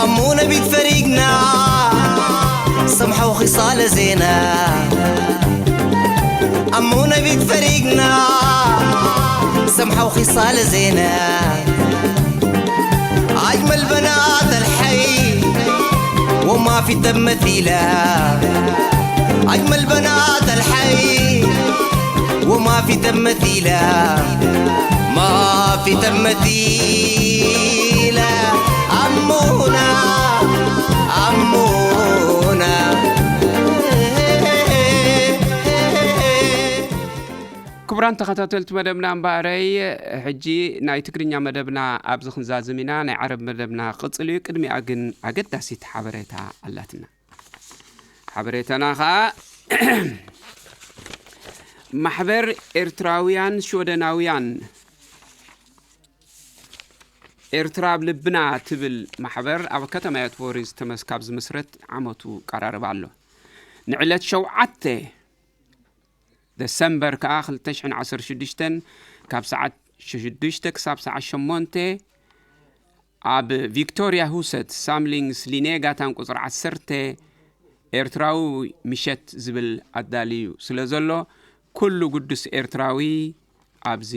ኣሞ ነቢት ፈሪግና ሰምሐው ኺሳለ ዜና ኣሞ ነቢት ፈሪግና ሰምሐው ኺሳለ ዜና ኣጅመል በናት ኣልሐይ ወማ ፊ ተመቲላ ኣጅመል በናት ኣልሐይ ወማ ፊ ተመቲላ ما في تمثيل عمونا عمونا ክቡራን ተኸታተልቲ መደብና እምበኣረይ ሕጂ ናይ ትግርኛ መደብና ኣብዚ ክንዛዝም ኢና። ናይ ዓረብ መደብና ክቕጽል እዩ። ቅድሚኣ ግን ኣገዳሲት ሓበሬታ ኣላትና። ሓበሬታና ኸኣ ማሕበር ኤርትራውያን ሽወደናውያን ኤርትራ ኣብ ልብና ትብል ማሕበር ኣብ ከተማ ዮትቦሪ ዝተመስካብ ዝምስረት ዓመቱ ቀራርብ ኣሎ። ንዕለት ሸውዓተ ደሰምበር ከኣ ክልተ ሽሕን ዓሰርተ ሽዱሽተን ካብ ሰዓት ሽዱሽተ ክሳብ ሰዓት ሸሞንተ ኣብ ቪክቶርያ ሁሰት ሳምሊንግስ ሊኔጋታን ቁጽሪ ዓሰርተ ኤርትራዊ ምሸት ዝብል ኣዳልዩ ስለ ዘሎ ኩሉ ግዱስ ኤርትራዊ ኣብዚ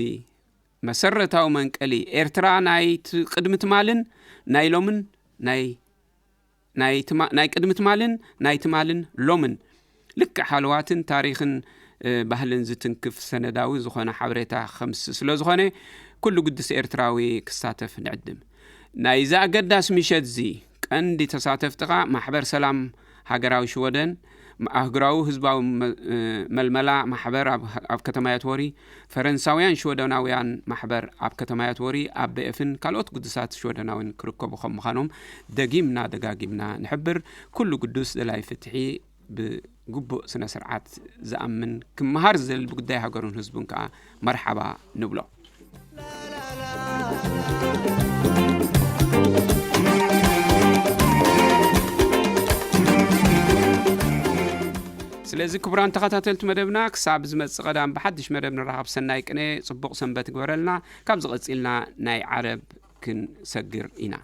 መሰረታዊ መንቀሊ ኤርትራ ናይ ት- ቅድሚ ትማልን ናይ ሎምን ናይ ናይ ትማ- ናይ ቅድሚ ትማልን ናይ ትማልን ሎምን ልክዕ ሃለዋትን ታሪኽን እ፣ ባህልን ዝትንክፍ ሰነዳዊ ዝኾነ ሓበሬታ ከምስ ስለ ዝኾነ ኩሉ ግዱስ ኤርትራዊ ክሳተፍ ንዕድም። ናይዚ ኣገዳሲ ምሸት እዚ ቀንዲ ተሳተፍቲ ኸኣ ማሕበር ሰላም ሃገራዊ ሽወደን፣ ኣህጉራዊ ህዝባዊ መ-፣ እ፣ መልመላ ማሕበር ኣብ፣ ኣብ ከተማ ያትወሪ፣ ፈረንሳውያን ሽወደናውያን ማሕበር ኣብ ከተማ ያትወሪ፣ ኣብ በኤፍን ካልኦት ግዱሳት ሽወደናውያን ክርከቡ ከም ምዃኖም ደጊምና ደጋጊምና ንሕብር። ኩሉ ግዱስ ደላይ ፍትሒ ብግቡእ ስነ ስርዓት ዝኣምን ክመሃር ዝደሊ ብጉዳይ ሃገሩን ህዝቡን ከኣ መርሓባ ንብሎ። ስለዚ ክቡራን ተኸታተልቲ መደብና፣ ክሳብ ዝመጽእ ቀዳም ብሓድሽ መደብ ንራኸብ። ሰናይ ቅነ፣ ጽቡቕ ሰንበት ይግበረልና። ካብዚ ቀጺልና ናይ ዓረብ ክንሰግር ኢና።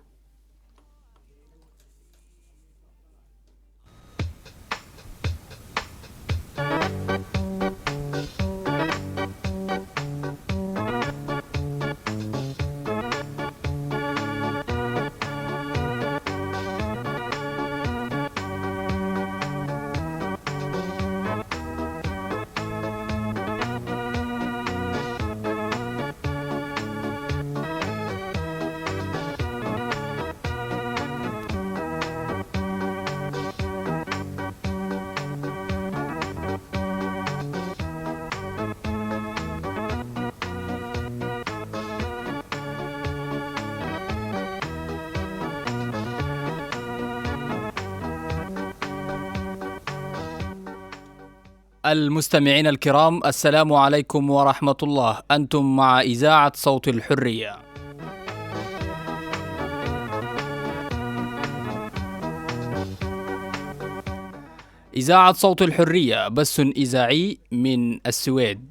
المستمعين الكرام، السلام عليكم ورحمة الله. أنتم مع إذاعة صوت الحرية. إذاعة صوت الحرية، بث إذاعي من السويد.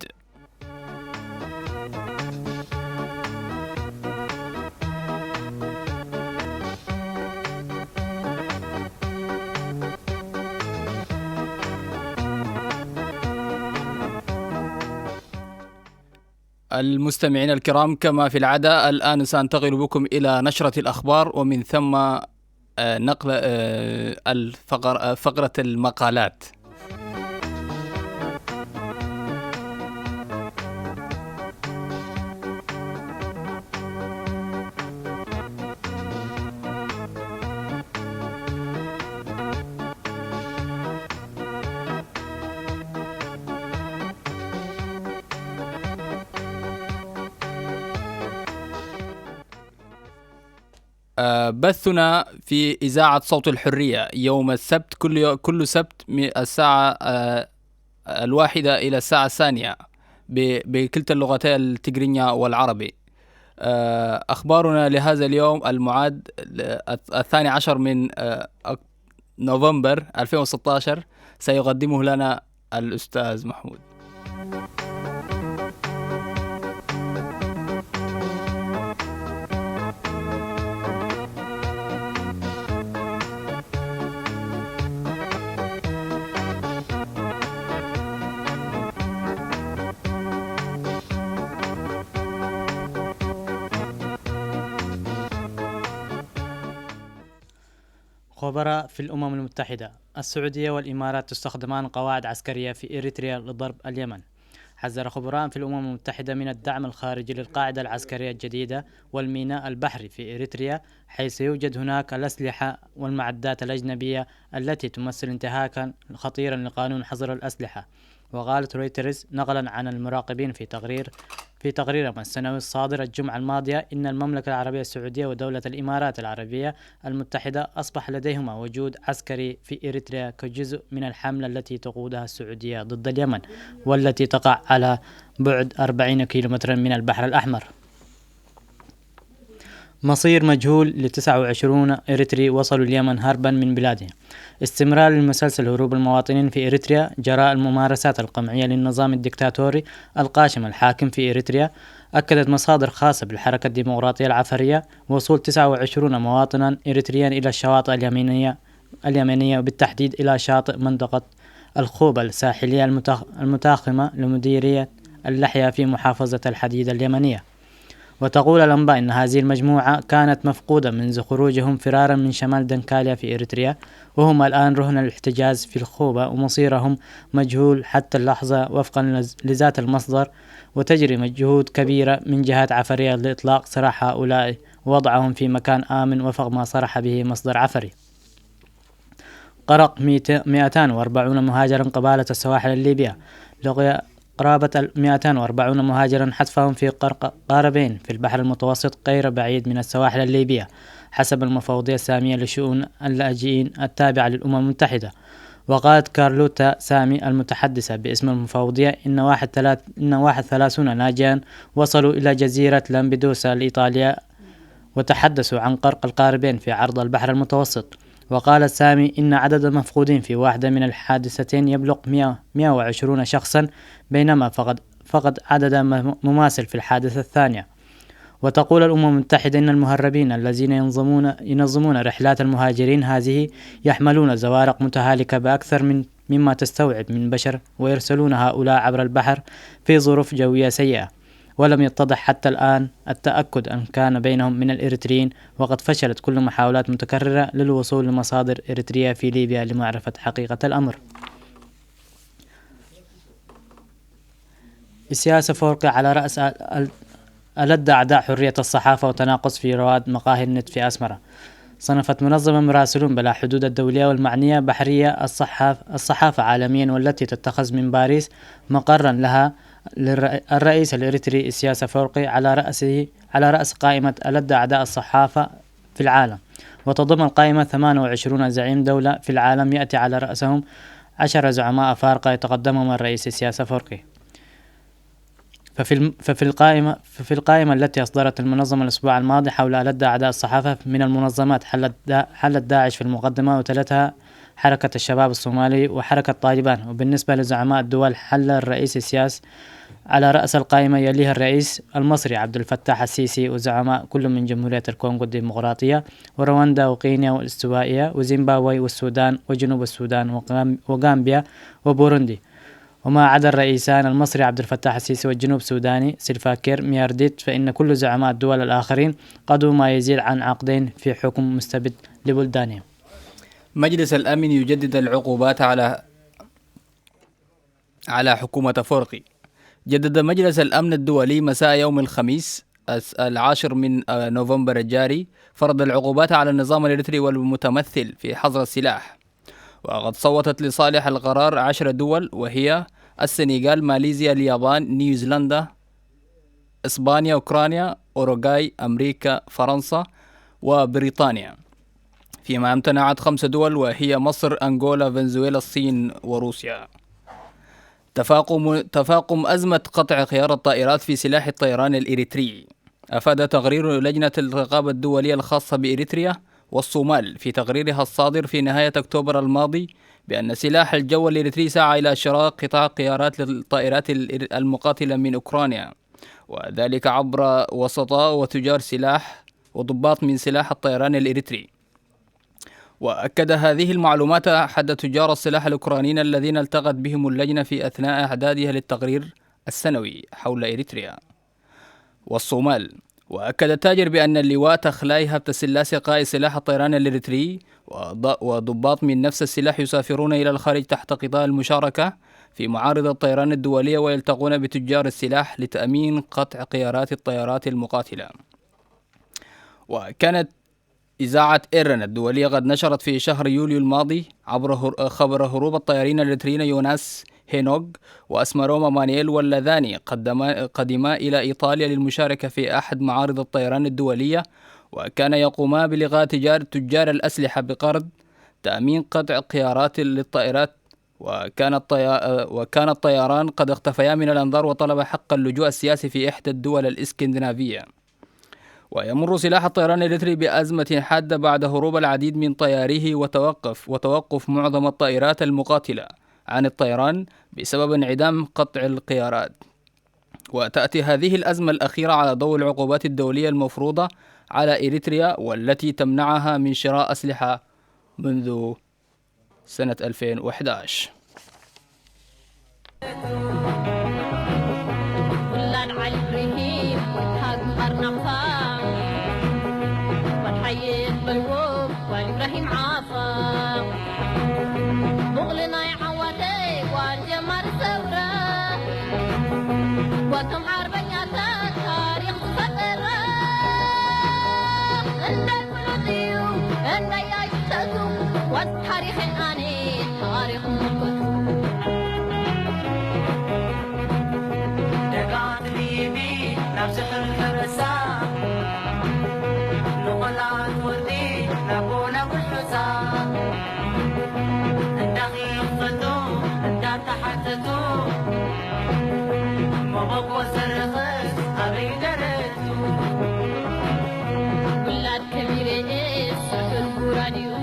المستمعين الكرام، كما في العادة، الآن سأنتقل بكم إلى نشرة الأخبار، ومن ثم، آه، نقل، آه، الفقر-، آه، فقرة المقالات. آه، بثنا في إذاعة صوت الحرية يوم السبت، كل يو-، كل سبت من الساعة، آه، الواحدة إلى الساعة الثانية ب-، بكلتا اللغتين التجرينيا والعربي. آه، أخبارنا لهذا اليوم المعد ل-، الث-، الثاني عشر من، آه، أك-، نوفمبر ألفين وستاشر سيقدمه لنا الأستاذ محمود. خبراء في الأمم المتحدة: السعودية والإمارات تستخدمان قواعد عسكرية في إريتريا لضرب اليمن. حذر خبراء في الأمم المتحدة من الدعم الخارجي للقاعدة العسكرية الجديدة والميناء البحري في إريتريا، حيث يوجد هناك الأسلحة والمعدات الأجنبية التي تمثل انتهاكا خطيرا لقانون حظر الأسلحة. وقالت رويترز نقلا عن المراقبين في تقرير، في تقريرهم السنوي الصادر الجمعة الماضية، إن المملكة العربية السعودية ودولة الإمارات العربية المتحدة أصبح لديهما وجود عسكري في إريتريا كجزء من الحملة التي تقودها السعودية ضد اليمن، والتي تقع على بعد أربعين كيلومترا من البحر الأحمر. مصير مجهول لتسعة وعشرون إريتري وصلوا اليمن هربا من بلادهم. استمرار لمسلسل هروب المواطنين في إريتريا جراء الممارسات القمعية للنظام الدكتاتوري القاشم الحاكم في إريتريا. أكدت مصادر خاصة بالحركة الديمقراطية العفرية وصول تسعة وعشرون مواطنا إريتريا إلى الشواطئ اليمينية، اليمنية، وبالتحديد إلى شاطئ منطقة الخوبة الساحلية المتاخ-، المتاخمة لمديرية اللحية في محافظة الحديدة اليمنية. وتقول الأنباء إن هذه المجموعة كانت مفقودة منذ خروجهم فرارا من شمال دنكاليا في إريتريا، وهم الآن رهن الاحتجاز في الخوبة، ومصيرهم مجهول حتى اللحظة وفقا لز-، لذات المصدر. وتجري مجهود كبيرة من جهات عفرية لإطلاق سراح هؤلاء ووضعهم في مكان آمن، وفق ما صرح به مصدر عفري. غرق مئتان وأربعون مهاجرا قبالة السواحل الليبية. لقي قرابة مئتان وأربعون مهاجرا حتفهم في قرق قاربين في البحر المتوسط غير بعيد من السواحل الليبية، حسب المفوضية السامية لشؤون اللاجئين التابعة للأمم المتحدة. وقالت كارلوتا سامي المتحدثة باسم المفوضية إن واحد ثلاث إن واحد ثلاثون ناجيا وصلوا إلى جزيرة لامبيدوسا الإيطالية، وتحدثوا عن قرق القاربين في عرض البحر المتوسط. وقالت سامي إن عدد المفقودين في واحدة من الحادثتين يبلغ مئة، مئة وعشرون شخصا، بينما فقد، فقد عدد مماثل في الحادثة الثانية. وتقول الأمم المتحدة إن المهربين الذين ينظمون، ينظمون رحلات المهاجرين هذه يحملون زوارق متهالكة بأكثر من مما تستوعب من بشر، ويرسلون هؤلاء عبر البحر في ظروف جوية سيئة، ولم يتضح حتى الآن التأكد أن كان بينهم من الإريتريين، وقد فشلت كل محاولات متكررة للوصول لمصادر إريتريا في ليبيا لمعرفة حقيقة الأمر. السياسة فورقي على رأس ال-، ال-، ألد أعداء حرية الصحافة وتناقص في رواد مقاهي النت في أسمرة. صنفت منظمة مراسلون بلا حدود الدولية والمعنية بحرية الصحاف-، الصحافة عالميا، والتي تتخذ من باريس مقرا لها للرئ-، الرئيس الإريتري إسياس أفورقي على رأسه، على رأس قائمة ألد أعداء الصحافة في العالم. وتضم القائمة ثمانية وعشرون زعيم دولة في العالم، يأتي على رأسهم عشرة زعماء أفارقة يتقدمهم الرئيس إسياس أفورقي. ففي الم-، ففي القائمة، ففي القائمة التي أصدرت المنظمة الأسبوع الماضي حول ألد أعداء الصحافة من المنظمات، حلت دا-، حلت داعش في المقدمة، وتلتها حركة الشباب الصومالي وحركة طالبان. وبالنسبة لزعماء الدول، حل الرئيس السياس على رأس القائمة، يليه الرئيس المصري عبد الفتاح السيسي، وزعماء كل من جمهورية الكونغو الديمقراطية ورواندا وغينيا والاستوائية وزيمبابوي والسودان وجنوب السودان وغام-، وغامبيا وبوروندي. وما عدا الرئيسان المصري عبد الفتاح السيسي والجنوب السوداني سلفا كير ميارديت، فإن كل زعماء الدول الآخرين قضوا ما يزيد عن عقدين في حكم مستبد لبلدانهم. مجلس الأمن يجدد العقوبات على، على حكومة فورقي. جدد مجلس الأمن الدولي مساء يوم الخميس الس-، العاشر من، آه، نوفمبر الجاري، فرض العقوبات على النظام الإريتري والمتمثل في حظر السلاح. وقد صوتت لصالح القرار عشر دول، وهي السنغال، ماليزيا، اليابان، نيوزيلندا، إسبانيا، أوكرانيا، أوروغواي، أمريكا، فرنسا، وبريطانيا. فيما امتنعت خمس دول، وهي مصر، أنغولا، فنزويلا، الصين، وروسيا. تفاقم، تفاقم أزمة قطع خيار الطائرات في سلاح الطيران الإريتري. أفاد تقرير لجنة الرقابة الدولية الخاصة بإريتريا والصومال في تقريرها الصادر في نهاية أكتوبر الماضي بأن سلاح الجو الإريتري سعى إلى شراء قطع غيارات للطائرات الإر-، المقاتلة من أوكرانيا، وذلك عبر وسطاء وتجار سلاح وضباط من سلاح الطيران الإريتري. وأكد هذه المعلومات أحد تجار السلاح الأوكرانيين الذين التقت بهم اللجنة في أثناء إعدادها للتقرير السنوي حول إريتريا والصومال. وأكد التاجر بأن اللواء تخلاي هبت السلاسي قائد سلاح الطيران الإريتري وض-، وضباط من نفس السلاح يسافرون إلى الخارج تحت غطاء المشاركة في معارض الطيران الدولية، ويلتقون بتجار السلاح لتأمين قطع غيارات الطيارات المقاتلة. وكانت إذاعة إيرن الدولية قد نشرت في شهر يوليو الماضي عبر هر-، خبر هروب الطيارين الإريتريين يوناس هينوغ وأسمروما مانييل، واللذان قدما، قدما إلى إيطاليا للمشاركة في أحد معارض الطيران الدولية، وكان يقوما بلقاء تجار، تجار الأسلحة بقرض تأمين قطع غيارات للطائرات. وكان الطيا-، وكان الطيران قد اختفيا من الأنظار، وطلب حق اللجوء السياسي في إحدى الدول الإسكندنافية. ويمر سلاح الطيران الإريتري بأزمة حادة بعد هروب العديد من طياريه وتوقف، وتوقف معظم الطائرات المقاتلة عن الطيران بسبب انعدام قطع الغيارات. وتأتي هذه الأزمة الأخيرة على ضوء العقوبات الدولية المفروضة على إريتريا، والتي تمنعها من شراء أسلحة منذ سنة ألفين وإحداش. ተቱ ዋት ታሪኸ ኣነ ታሪኽ ምልክቱ ደጋት ሊቢ ናብ ዝሕል ከበሳ ንቆላት ወርዲ ናብ ጎና ጉሑሳ እንዳኺፈቱ እንዳተሓተቱ መበቆ ዘረኸስ ኣበይ ደረቱ ውላድ ከቢረ ስሑል ጉራዲኡ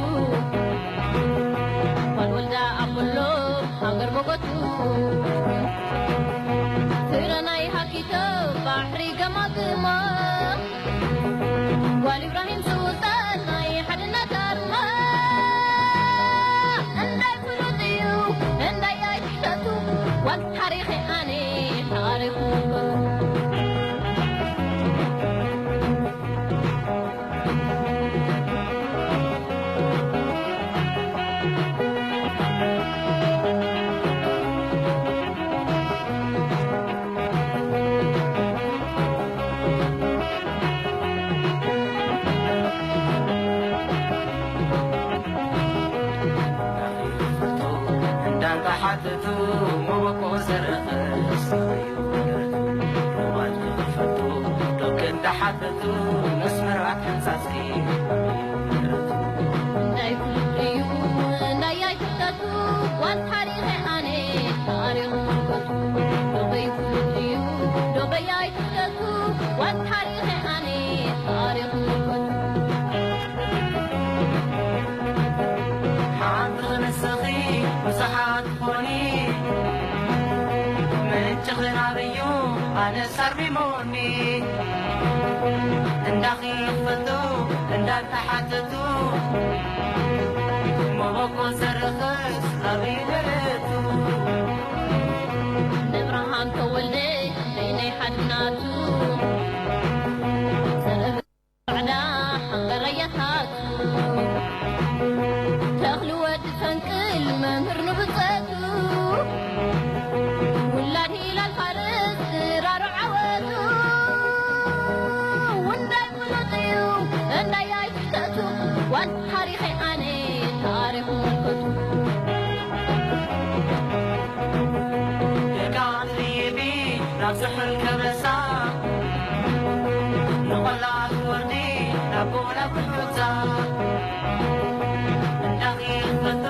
ጓል ወልዳ ኣቦሎ ሃገር በጎቱ ትረናይ ሃኪቶ ባሕሪ ገማግማ ጓል ኢብራሂም ስውጣን ናይ ሓድነት ኣርማ እንዳይ ፍሉጥ እዩ እንዳይ ኣይትሕተቱ ጓል ታሪኸ ኣነ ታሪኹ እንዳተሓተቱ መበቆ ዘረኸስ ሮማን ክኸፈቱ ዶክ እንዳሓተቱ መስመራት ሕንጻጽኪ እንዳይ ፍሉጥ እዩ እንዳይ ኣይትሕተቱ ዋን ታሪኸ ኣነ ታሪኽ ምልክቱ ዶበይ ፍሉጥ እዩ ዶበይ ኣይትሕተቱ ዋን ታሪኸ ኣነ ታሪኽ ምልክቱ ሓንቲ ንስኺ ብዙሓት ትኾኒ ምንጭኺ ናበዩ ኣነ ሳርቢሞኒ እንዳኺ ክፈልጡ እንዳተሓተቱ መበቆ ዘረኸስ ኣበይ ደረቱ ንብርሃን ተወልደ በይነይ ሓድናቱ ጻዕዳ ሓንገረያታቱ ተኽሊ ወዲ ፈንቅል መምህር ንብጸቱ ውላድ ሂላል ፋርስ ድራሩ ዓወቱ ውንዳይ ፍሉጥ እዩ እንዳይ ኣይትተቱ ዋን ታሪኸይ ኣነ ታሪኽ ምልክቱ ደቃ ትሪቢ ናብ ስሑል ከበሳ ንቆላ ትወርዲ ናብ ጎላ ብሑታ እንዳኺፈቱ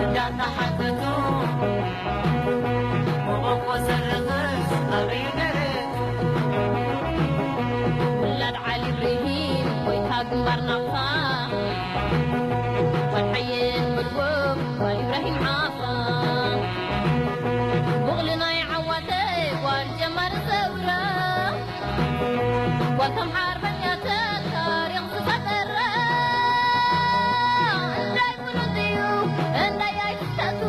እንዳተሓተቱ መበቆ ዘርኽስ ኣበይ ደረቱ ውላድ ዓሊ ኢብራሂም ጎይታ ግንባር ናቕፋ ጓል ሓየት መርጎ ጓል ኢብራሂም ዓፋ ቡቕሊ ናይ ዓዋተ ጓል ጀማሪ ሰውራ ጓል ከም ሓርበኛተ ታሪኽ ዝፈጠረ እንዳይ ፍሉጥ እዩ እንዳይ ኣይትሕተቱ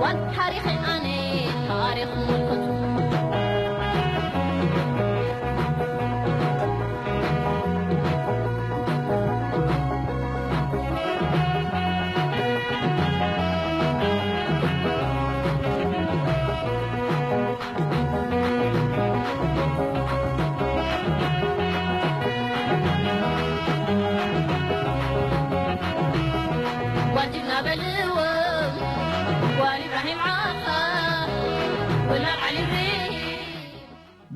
ጓል ታሪኸይ ኣነ ታሪኽ ምልክቱ ጓል ጅግና በልዎ ጓል ኢብራሂም ዓፋ ወላድ ዓሊ ኢብራሂም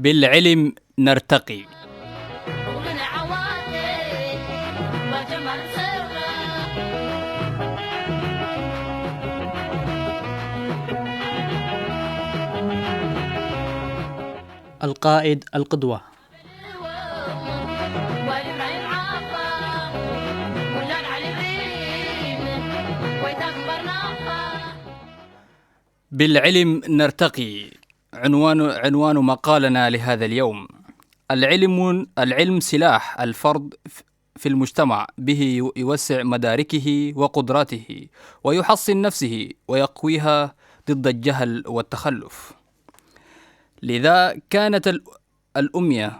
بالعلم نرتقي. القائد القدوة. بالعلم نرتقي. عنوان، عنوان مقالنا لهذا اليوم: العلم، العلم سلاح الفرد في المجتمع، به يوسع مداركه وقدراته، ويحصن نفسه، ويقويها ضد الجهل والتخلف. لذا كانت ال-، الأمية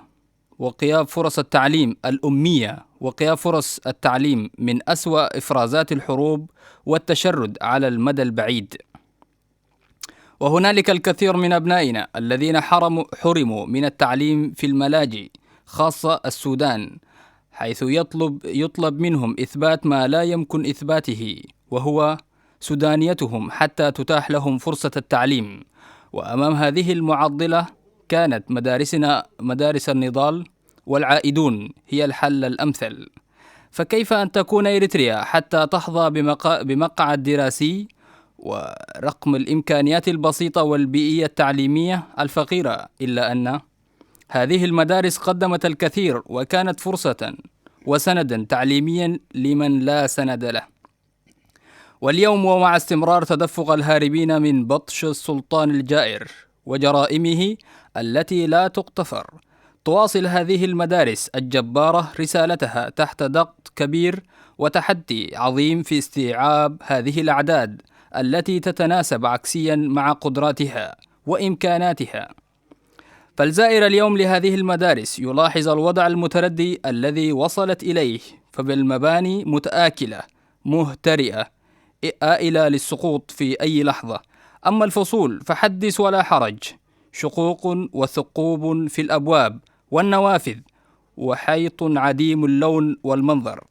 وغياب فرص التعليم، الأمية وغياب فرص التعليم من أسوأ إفرازات الحروب والتشرد على المدى البعيد. وهنالك الكثير من أبنائنا الذين حرموا، حرموا من التعليم في الملاجئ، خاصة السودان، حيث يطلب، يطلب منهم إثبات ما لا يمكن إثباته، وهو سودانيتهم، حتى تتاح لهم فرصة التعليم. وأمام هذه المعضلة كانت مدارسنا مدارس النضال، والعائدون هي الحل الأمثل. فكيف أن تكون إريتريا حتى تحظى بمقا-، بمقعد دراسي ورقم الإمكانيات البسيطة والبيئية التعليمية الفقيرة، إلا أن هذه المدارس قدمت الكثير وكانت فرصة وسندا تعليميا لمن لا سند له. واليوم، ومع استمرار تدفق الهاربين من بطش السلطان الجائر وجرائمه التي لا تغتفر، تواصل هذه المدارس الجبارة رسالتها تحت ضغط كبير وتحدي عظيم في استيعاب هذه الأعداد التي تتناسب عكسيا مع قدراتها وإمكاناتها. فالزائر اليوم لهذه المدارس يلاحظ الوضع المتردي الذي وصلت إليه، فبالمباني متآكلة، مهترئة، آئلة للسقوط في أي لحظة. أما الفصول فحدث ولا حرج، شقوق وثقوب في الأبواب والنوافذ، وحيط عديم اللون والمنظر.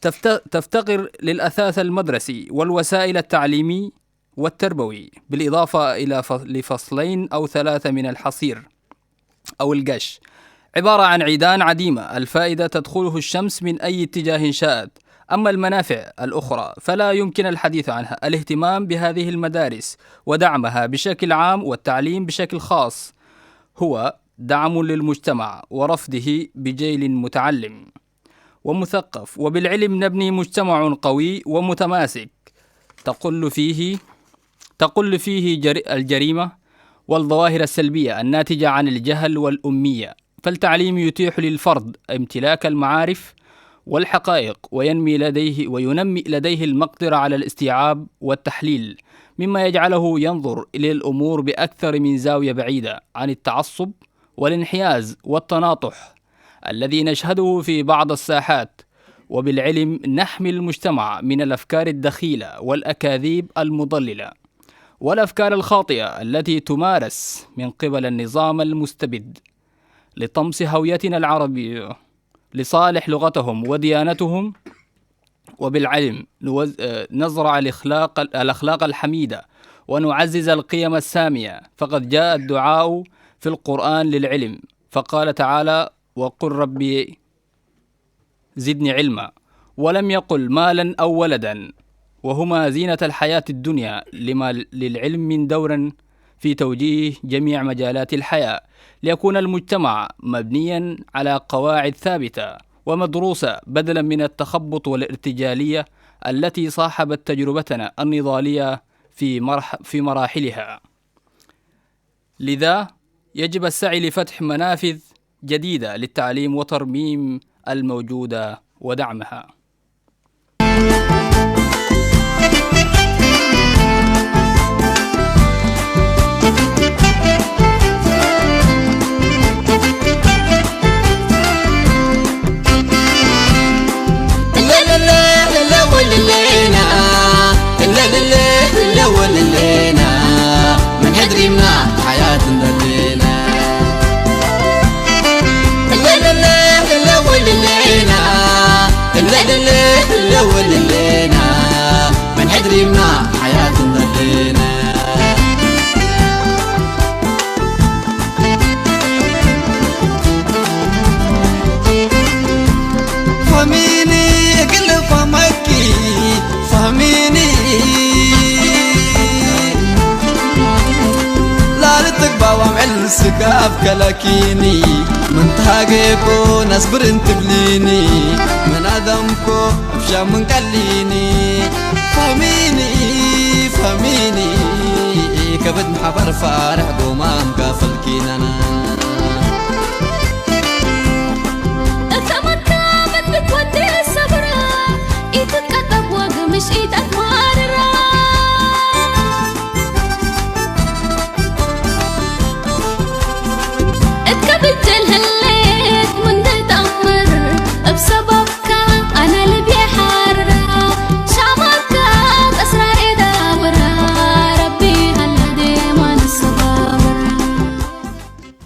تفت-، تفتقر للأثاث المدرسي والوسائل التعليمي والتربوي، بالإضافة إلى ف-، لفصلين أو ثلاثة من الحصير أو القش، عبارة عن عيدان عديمة الفائدة تدخله الشمس من أي اتجاه شاءت. أما المنافع الأخرى فلا يمكن الحديث عنها. الاهتمام بهذه المدارس ودعمها بشكل عام والتعليم بشكل خاص هو دعم للمجتمع ورفضه بجيل متعلم ومثقف، وبالعلم نبني مجتمع قوي ومتماسك تقل فيه، تقل فيه جر-، الجريمة والظواهر السلبية الناتجة عن الجهل والأمية. فالتعليم يتيح للفرد امتلاك المعارف والحقائق، وينمي لديه، وينمي لديه المقدرة على الاستيعاب والتحليل، مما يجعله ينظر إلى الأمور بأكثر من زاوية بعيدة عن التعصب والانحياز والتناطح الذي نشهده في بعض الساحات. وبالعلم نحمي المجتمع من الأفكار الدخيلة والأكاذيب المضللة والأفكار الخاطئة التي تمارس من قبل النظام المستبد لطمس هويتنا العربية لصالح لغتهم وديانتهم. وبالعلم نوز-، آه، نزرع الأخلاق، الأخلاق الحميدة، ونعزز القيم السامية، فقد جاء الدعاء في القرآن للعلم، فقال تعالى: "وقل ربي زدني علما"، ولم يقل: "مالا أو ولدا"، وهما زينة الحياة الدنيا، لما للعلم من دور في توجيه جميع مجالات الحياة، ليكون المجتمع مبنيا على قواعد ثابتة ومدروسة، بدلا من التخبط والارتجالية التي صاحبت تجربتنا النضالية في مرح-، في مراحلها. لذا يجب السعي لفتح منافذ جديدة للتعليم وترميم الموجودة ودعمها.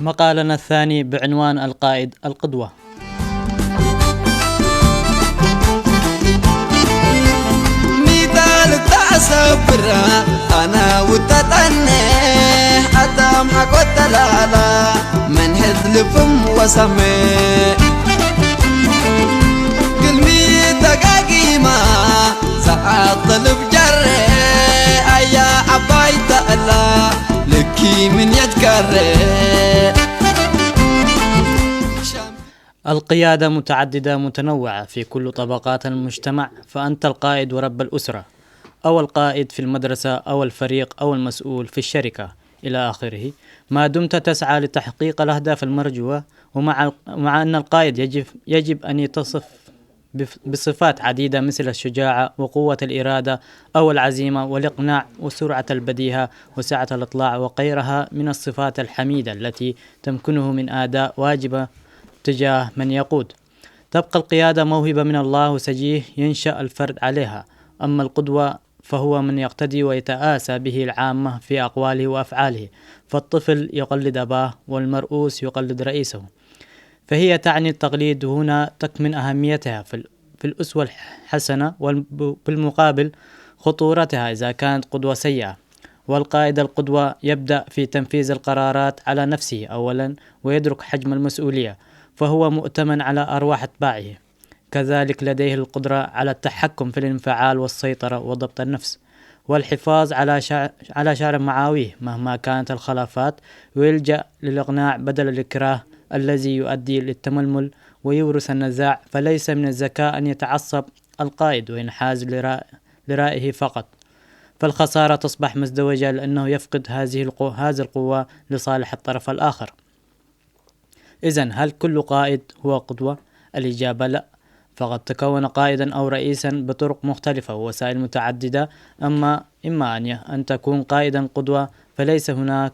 مقالنا الثاني بعنوان القائد القدوة. أنا وتتنى أتام حقوت لالا من هزلفم وسمي قلمي تقاقيما ساعات طلب جري أيا أباي تألا لكي من يتكري القيادة متعددة متنوعة في كل طبقات المجتمع، فأنت القائد ورب الأسرة، أو القائد في المدرسة، أو الفريق، أو المسؤول في الشركة، إلى آخره، ما دمت تسعى لتحقيق الأهداف المرجوة. ومع مع أن القائد يجب يجب أن يتصف بصفات عديدة مثل الشجاعة وقوة الإرادة أو العزيمة والإقناع وسرعة البديهة وسعة الإطلاع وغيرها من الصفات الحميدة التي تمكنه من أداء واجبه تجاه من يقود. تبقى القيادة موهبة من الله وسجيه ينشأ الفرد عليها. أما القدوة فهو من يقتدي ويتآسى به العامة في أقواله وأفعاله، فالطفل يقلد أباه والمرؤوس يقلد رئيسه. فهي تعني التقليد، وهنا تكمن أهميتها في الأسوة الحسنة، وبالمقابل خطورتها إذا كانت قدوة سيئة. والقائد القدوة يبدأ في تنفيذ القرارات على نفسه أولا، ويدرك حجم المسؤولية، فهو مؤتمن على أرواح أتباعه. كذلك لديه القدرة على التحكم في الانفعال والسيطرة وضبط النفس والحفاظ على على شعر معاويه مهما كانت الخلافات، ويلجأ للإقناع بدل الإكراه الذي يؤدي للتململ ويورث النزاع. فليس من الذكاء أن يتعصب القائد وينحاز لرائه فقط، فالخسارة تصبح مزدوجة لأنه يفقد هذه القو... هذه القوة لصالح الطرف الآخر. إذن هل كل قائد هو قدوة؟ الإجابة لا، فقد تكون قائدا أو رئيسا بطرق مختلفة ووسائل متعددة. أما إما أن أن تكون قائدا قدوة، فليس هناك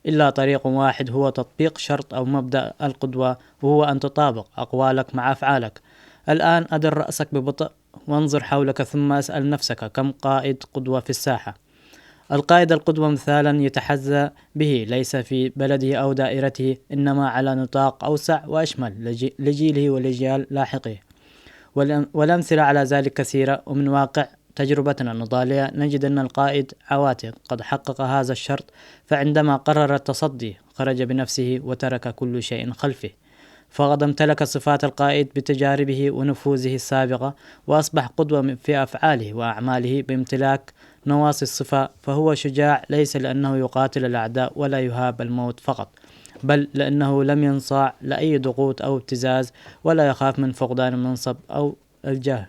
إلا طريق واحد، هو تطبيق شرط أو مبدأ القدوة، وهو أن تطابق أقوالك مع أفعالك. الآن أدر رأسك ببطء وانظر حولك، ثم اسأل نفسك: كم قائد قدوة في الساحة؟ القائد القدوة مثالا يتحذى به ليس في بلده أو دائرته، إنما على نطاق أوسع وأشمل لجيله ولجيال لاحقيه. والأمثلة على ذلك كثيرة، ومن واقع تجربتنا النضالية نجد أن القائد عواتي قد حقق هذا الشرط، فعندما قرر التصدي خرج بنفسه وترك كل شيء خلفه، فقد امتلك صفات القائد بتجاربه ونفوذه السابقة، وأصبح قدوة في أفعاله وأعماله بامتلاك نواصي الصفة. فهو شجاع ليس لأنه يقاتل الأعداء ولا يهاب الموت فقط، بل لأنه لم ينصاع لأي ضغوط أو ابتزاز، ولا يخاف من فقدان المنصب أو الجاه.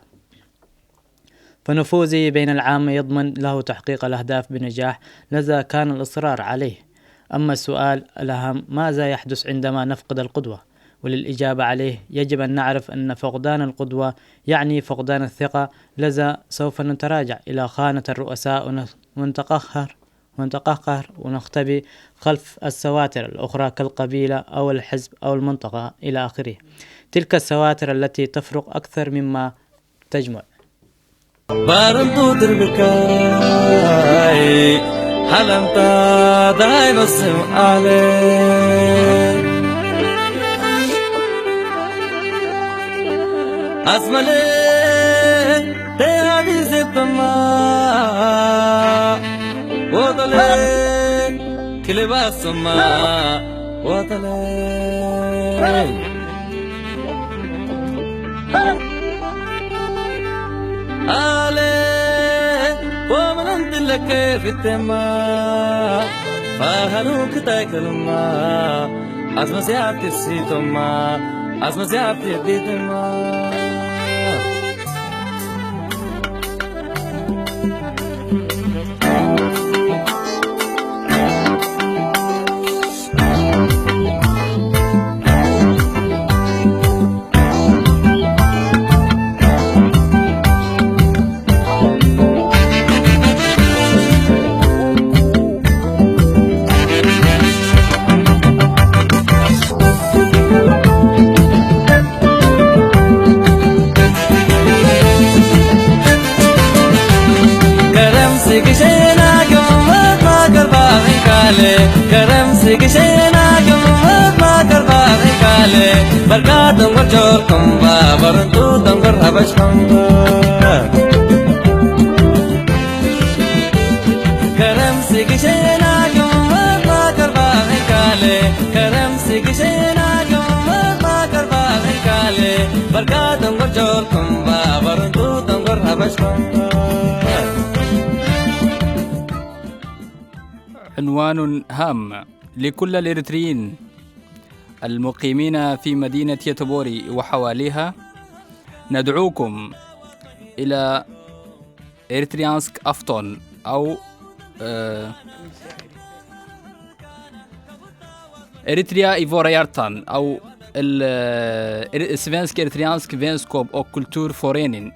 فنفوذه بين العامة يضمن له تحقيق الأهداف بنجاح، لذا كان الإصرار عليه. أما السؤال الأهم: ماذا يحدث عندما نفقد القدوة؟ وللإجابة عليه يجب أن نعرف أن فقدان القدوة يعني فقدان الثقة، لذا سوف نتراجع إلى خانة الرؤساء ونتقهر ونتقهقر ونختبي خلف السواتر الأخرى كالقبيلة أو الحزب أو المنطقة إلى آخره. تلك السواتر التي تفرق أكثر مما تجمع. ባርንቱ ትርብካይ ሓለምታ ዳይኖስም ኣለ ኣስመለ ተያቢዘተማ ወጠለ ክልባስማ ወጠለ ኣለ ወመነንትለከ ፊተማ ፋሃኑ ክታይ ከልማ ኣስመሲያት ክሲቶማ ኣስመሲያት የዲተማ በርካ ተንጎር ጆርኩም ባበርንቱ ተንጎር ሀበሽኩም عنوان هام لكل الإريتريين المقيمين في مدينة يتبوري وحواليها. ندعوكم إلى إريتريانسك أفتون أو آه، إريتريا إيفوريارتان أو ال- آه، سفينسك إريتريانسك فينسكوب أو كولتور فورينين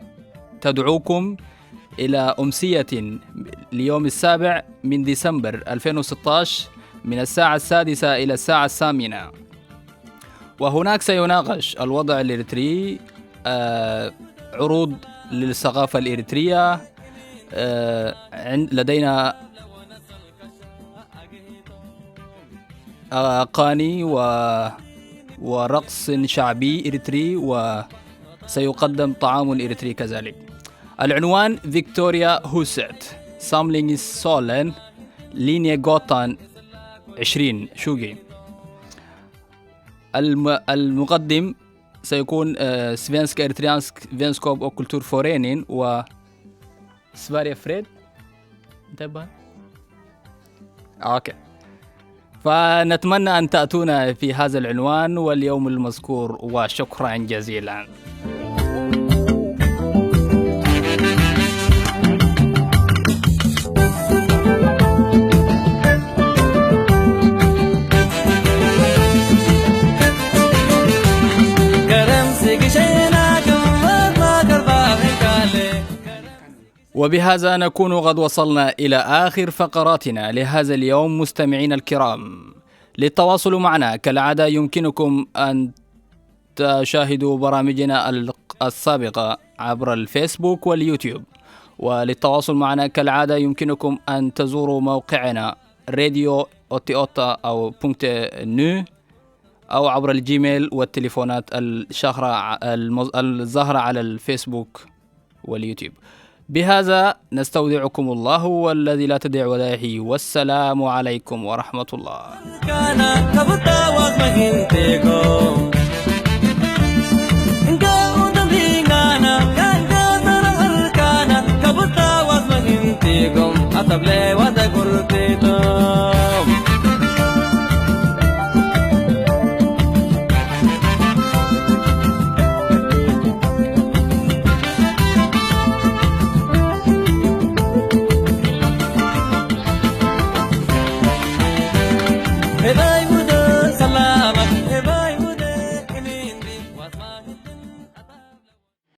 تدعوكم إلى أمسية ليوم السابع من ديسمبر ألفين وستة عشر من الساعة السادسة إلى الساعة الثامنة. وهناك سيناقش الوضع الإريتري، آه، عروض للثقافة الإريترية. آه، عند- لدينا أغاني و- ورقص شعبي إريتري، وسيقدم طعام إريتري كذلك. العنوان فيكتوريا هوسيت، ساملينغ سولن، لينيا غوتان عشرين شوغي. الم- المقدم سيكون آه، سفينسك إريتريانسك فينسكوب أو كولتور فورينين و سفاريا فريد. انت بقى؟ اوكي. فنتمنى أن تأتونا في هذا العنوان واليوم المذكور، وشكرا جزيلا. وبهذا نكون قد وصلنا إلى آخر فقراتنا لهذا اليوم. مستمعينا الكرام، للتواصل معنا كالعادة يمكنكم أن تشاهدوا برامجنا ال- السابقة عبر الفيسبوك واليوتيوب. وللتواصل معنا كالعادة يمكنكم أن تزوروا موقعنا راديو أوتي أوتا أو بونكت نو، أو عبر الجيميل والتليفونات الشهرة ع- المز- الظاهرة على الفيسبوك واليوتيوب. بهذا نستودعكم الله والذي لا تضيع ودائعه، والسلام عليكم ورحمة الله.